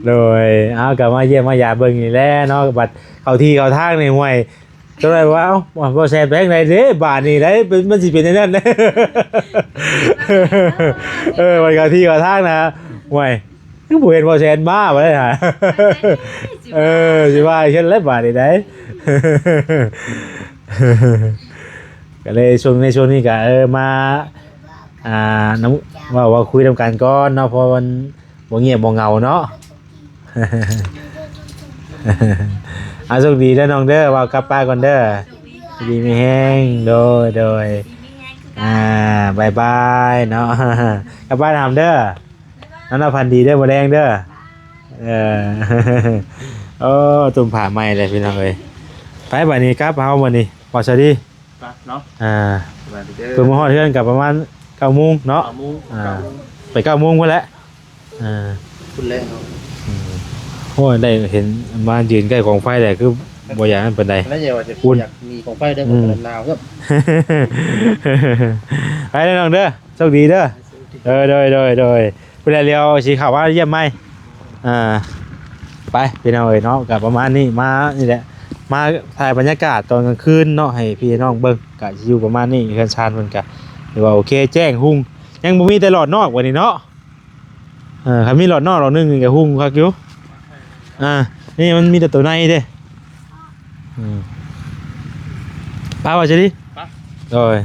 ໂດຍ ເອົາ ກໍມາຢ້ຽມມາຢາມເບິ່ງນີ້ແຫຼະເນາະ ບັດເຂົ້າທີ່ເຂົ້າທາງນີ້ ຫ້ວຍ ຈັ່ງໃດວ່າ ເອົ້າ ບໍ່ແຊບແພງໃດເດ້ ບາດນີ້ໄດ໋ ເປັນ ມັນຊິເປັນແນວນັ້ນ ເອີ ມັນກະທີ່ວ່າທາງນະ ໂອ້ຍ ຄືບໍ່ເຫັນບໍ່ແຊນມາ ບໍ່ໄດ້ຫາ ເອີ ຊິວ່າເຮັດແລ້ວບາດນີ້ໄດ໋. ກໍເລີຍຊ່ວງ ໃນຊ່ວງນີ້ກໍ ເອີ ມາ ອ່າ ນຳ ເວົ້າ ເວົ້າຄຸຍນຳກັນກ່ອນເນາະ ເພາະວ່າມັນບໍ່ງຽບບໍ່ເຫງົາເນາະ. ເອົາ ໂຊກດີເດີນ້ອງເດີ ເວົ້າກັບປ້າກ່ອນເດີ ຢູ່ດີມີແຮງ ໂດຍ ໂດຍ ອ່າ ບາຍບາຍເນາະ ກັບບ້ານຫຳເດີ ນອນຫຼັບຝັນດີເດີ ມື້ແລງເດີ ເອີ ໂອ້ ຕຸ້ມຜ້າໃໝ່ແລ້ວພີ່ນ້ອງເອີຍ ໄປບາດນີ້ກັບເຮົາມື້ນີ້ ບໍ່ສະດີ ເນາະ ອ່າ ເພິ່ນມາຮອດເຮືອນກໍປະມານເກົ້າໂມງເນາະ ເກົ້າໂມງ ອ່າ ເກົ້າໂມງ ໄປເກົ້າໂມງພຸ້ນແຫຼະ ອ່າ ພຸ້ນແຫຼະເນາະ ອືມ ໂອ້ຍ ໄດ້ເຫັນມາຢືນໃກ້ກອງໄຟແຫຼະ ຄືບໍ່ຢາກນັ້ນປານໃດ ແລ້ວຢ່າວ່າຈະ ອຸ່ນ ຢາກມີກອງໄຟເດີ ອືມ ໜາວເດີ ໄປເດີນ້ອງເດີ ໂຊກດີເດີ ໂດຍ ໂດຍ ໂດຍ ພຸ້ນແຫຼະ ດຽວຊິເຂົ້າມາຢ້ຽມໃໝ່ ອ່າ ໄປພີ່ນ້ອງເອີຍເນາະ ກໍປະມານນີ້ ມານີ້ແຫຼະ ມາຖ່າຍບັນຍາກາດຕອນກາງຄືນເນາະ ໃຫ້ພີ່ນ້ອງເບິ່ງ ກໍຊິຢູ່ປະມານນີ້ ເຮືອນຊານເພິ່ນກໍຖືວ່າໂອເຄ ແຈ້ງຮຸ່ງ ຍັງບໍ່ມີແຕ່ຫຼອດນອກບັດນີ້ເນາະ ເອີ ຄັນມີຫຼອດນອກຫຼອດໜຶ່ງນີ້ກໍຮຸ່ງຄັກຢູ່ ອ່າ ນີ້ມັນມີແຕ່ໂຕໃນເດ້ ອືມ ໄປວ່າຈະດີ ໄປ ໂດຍ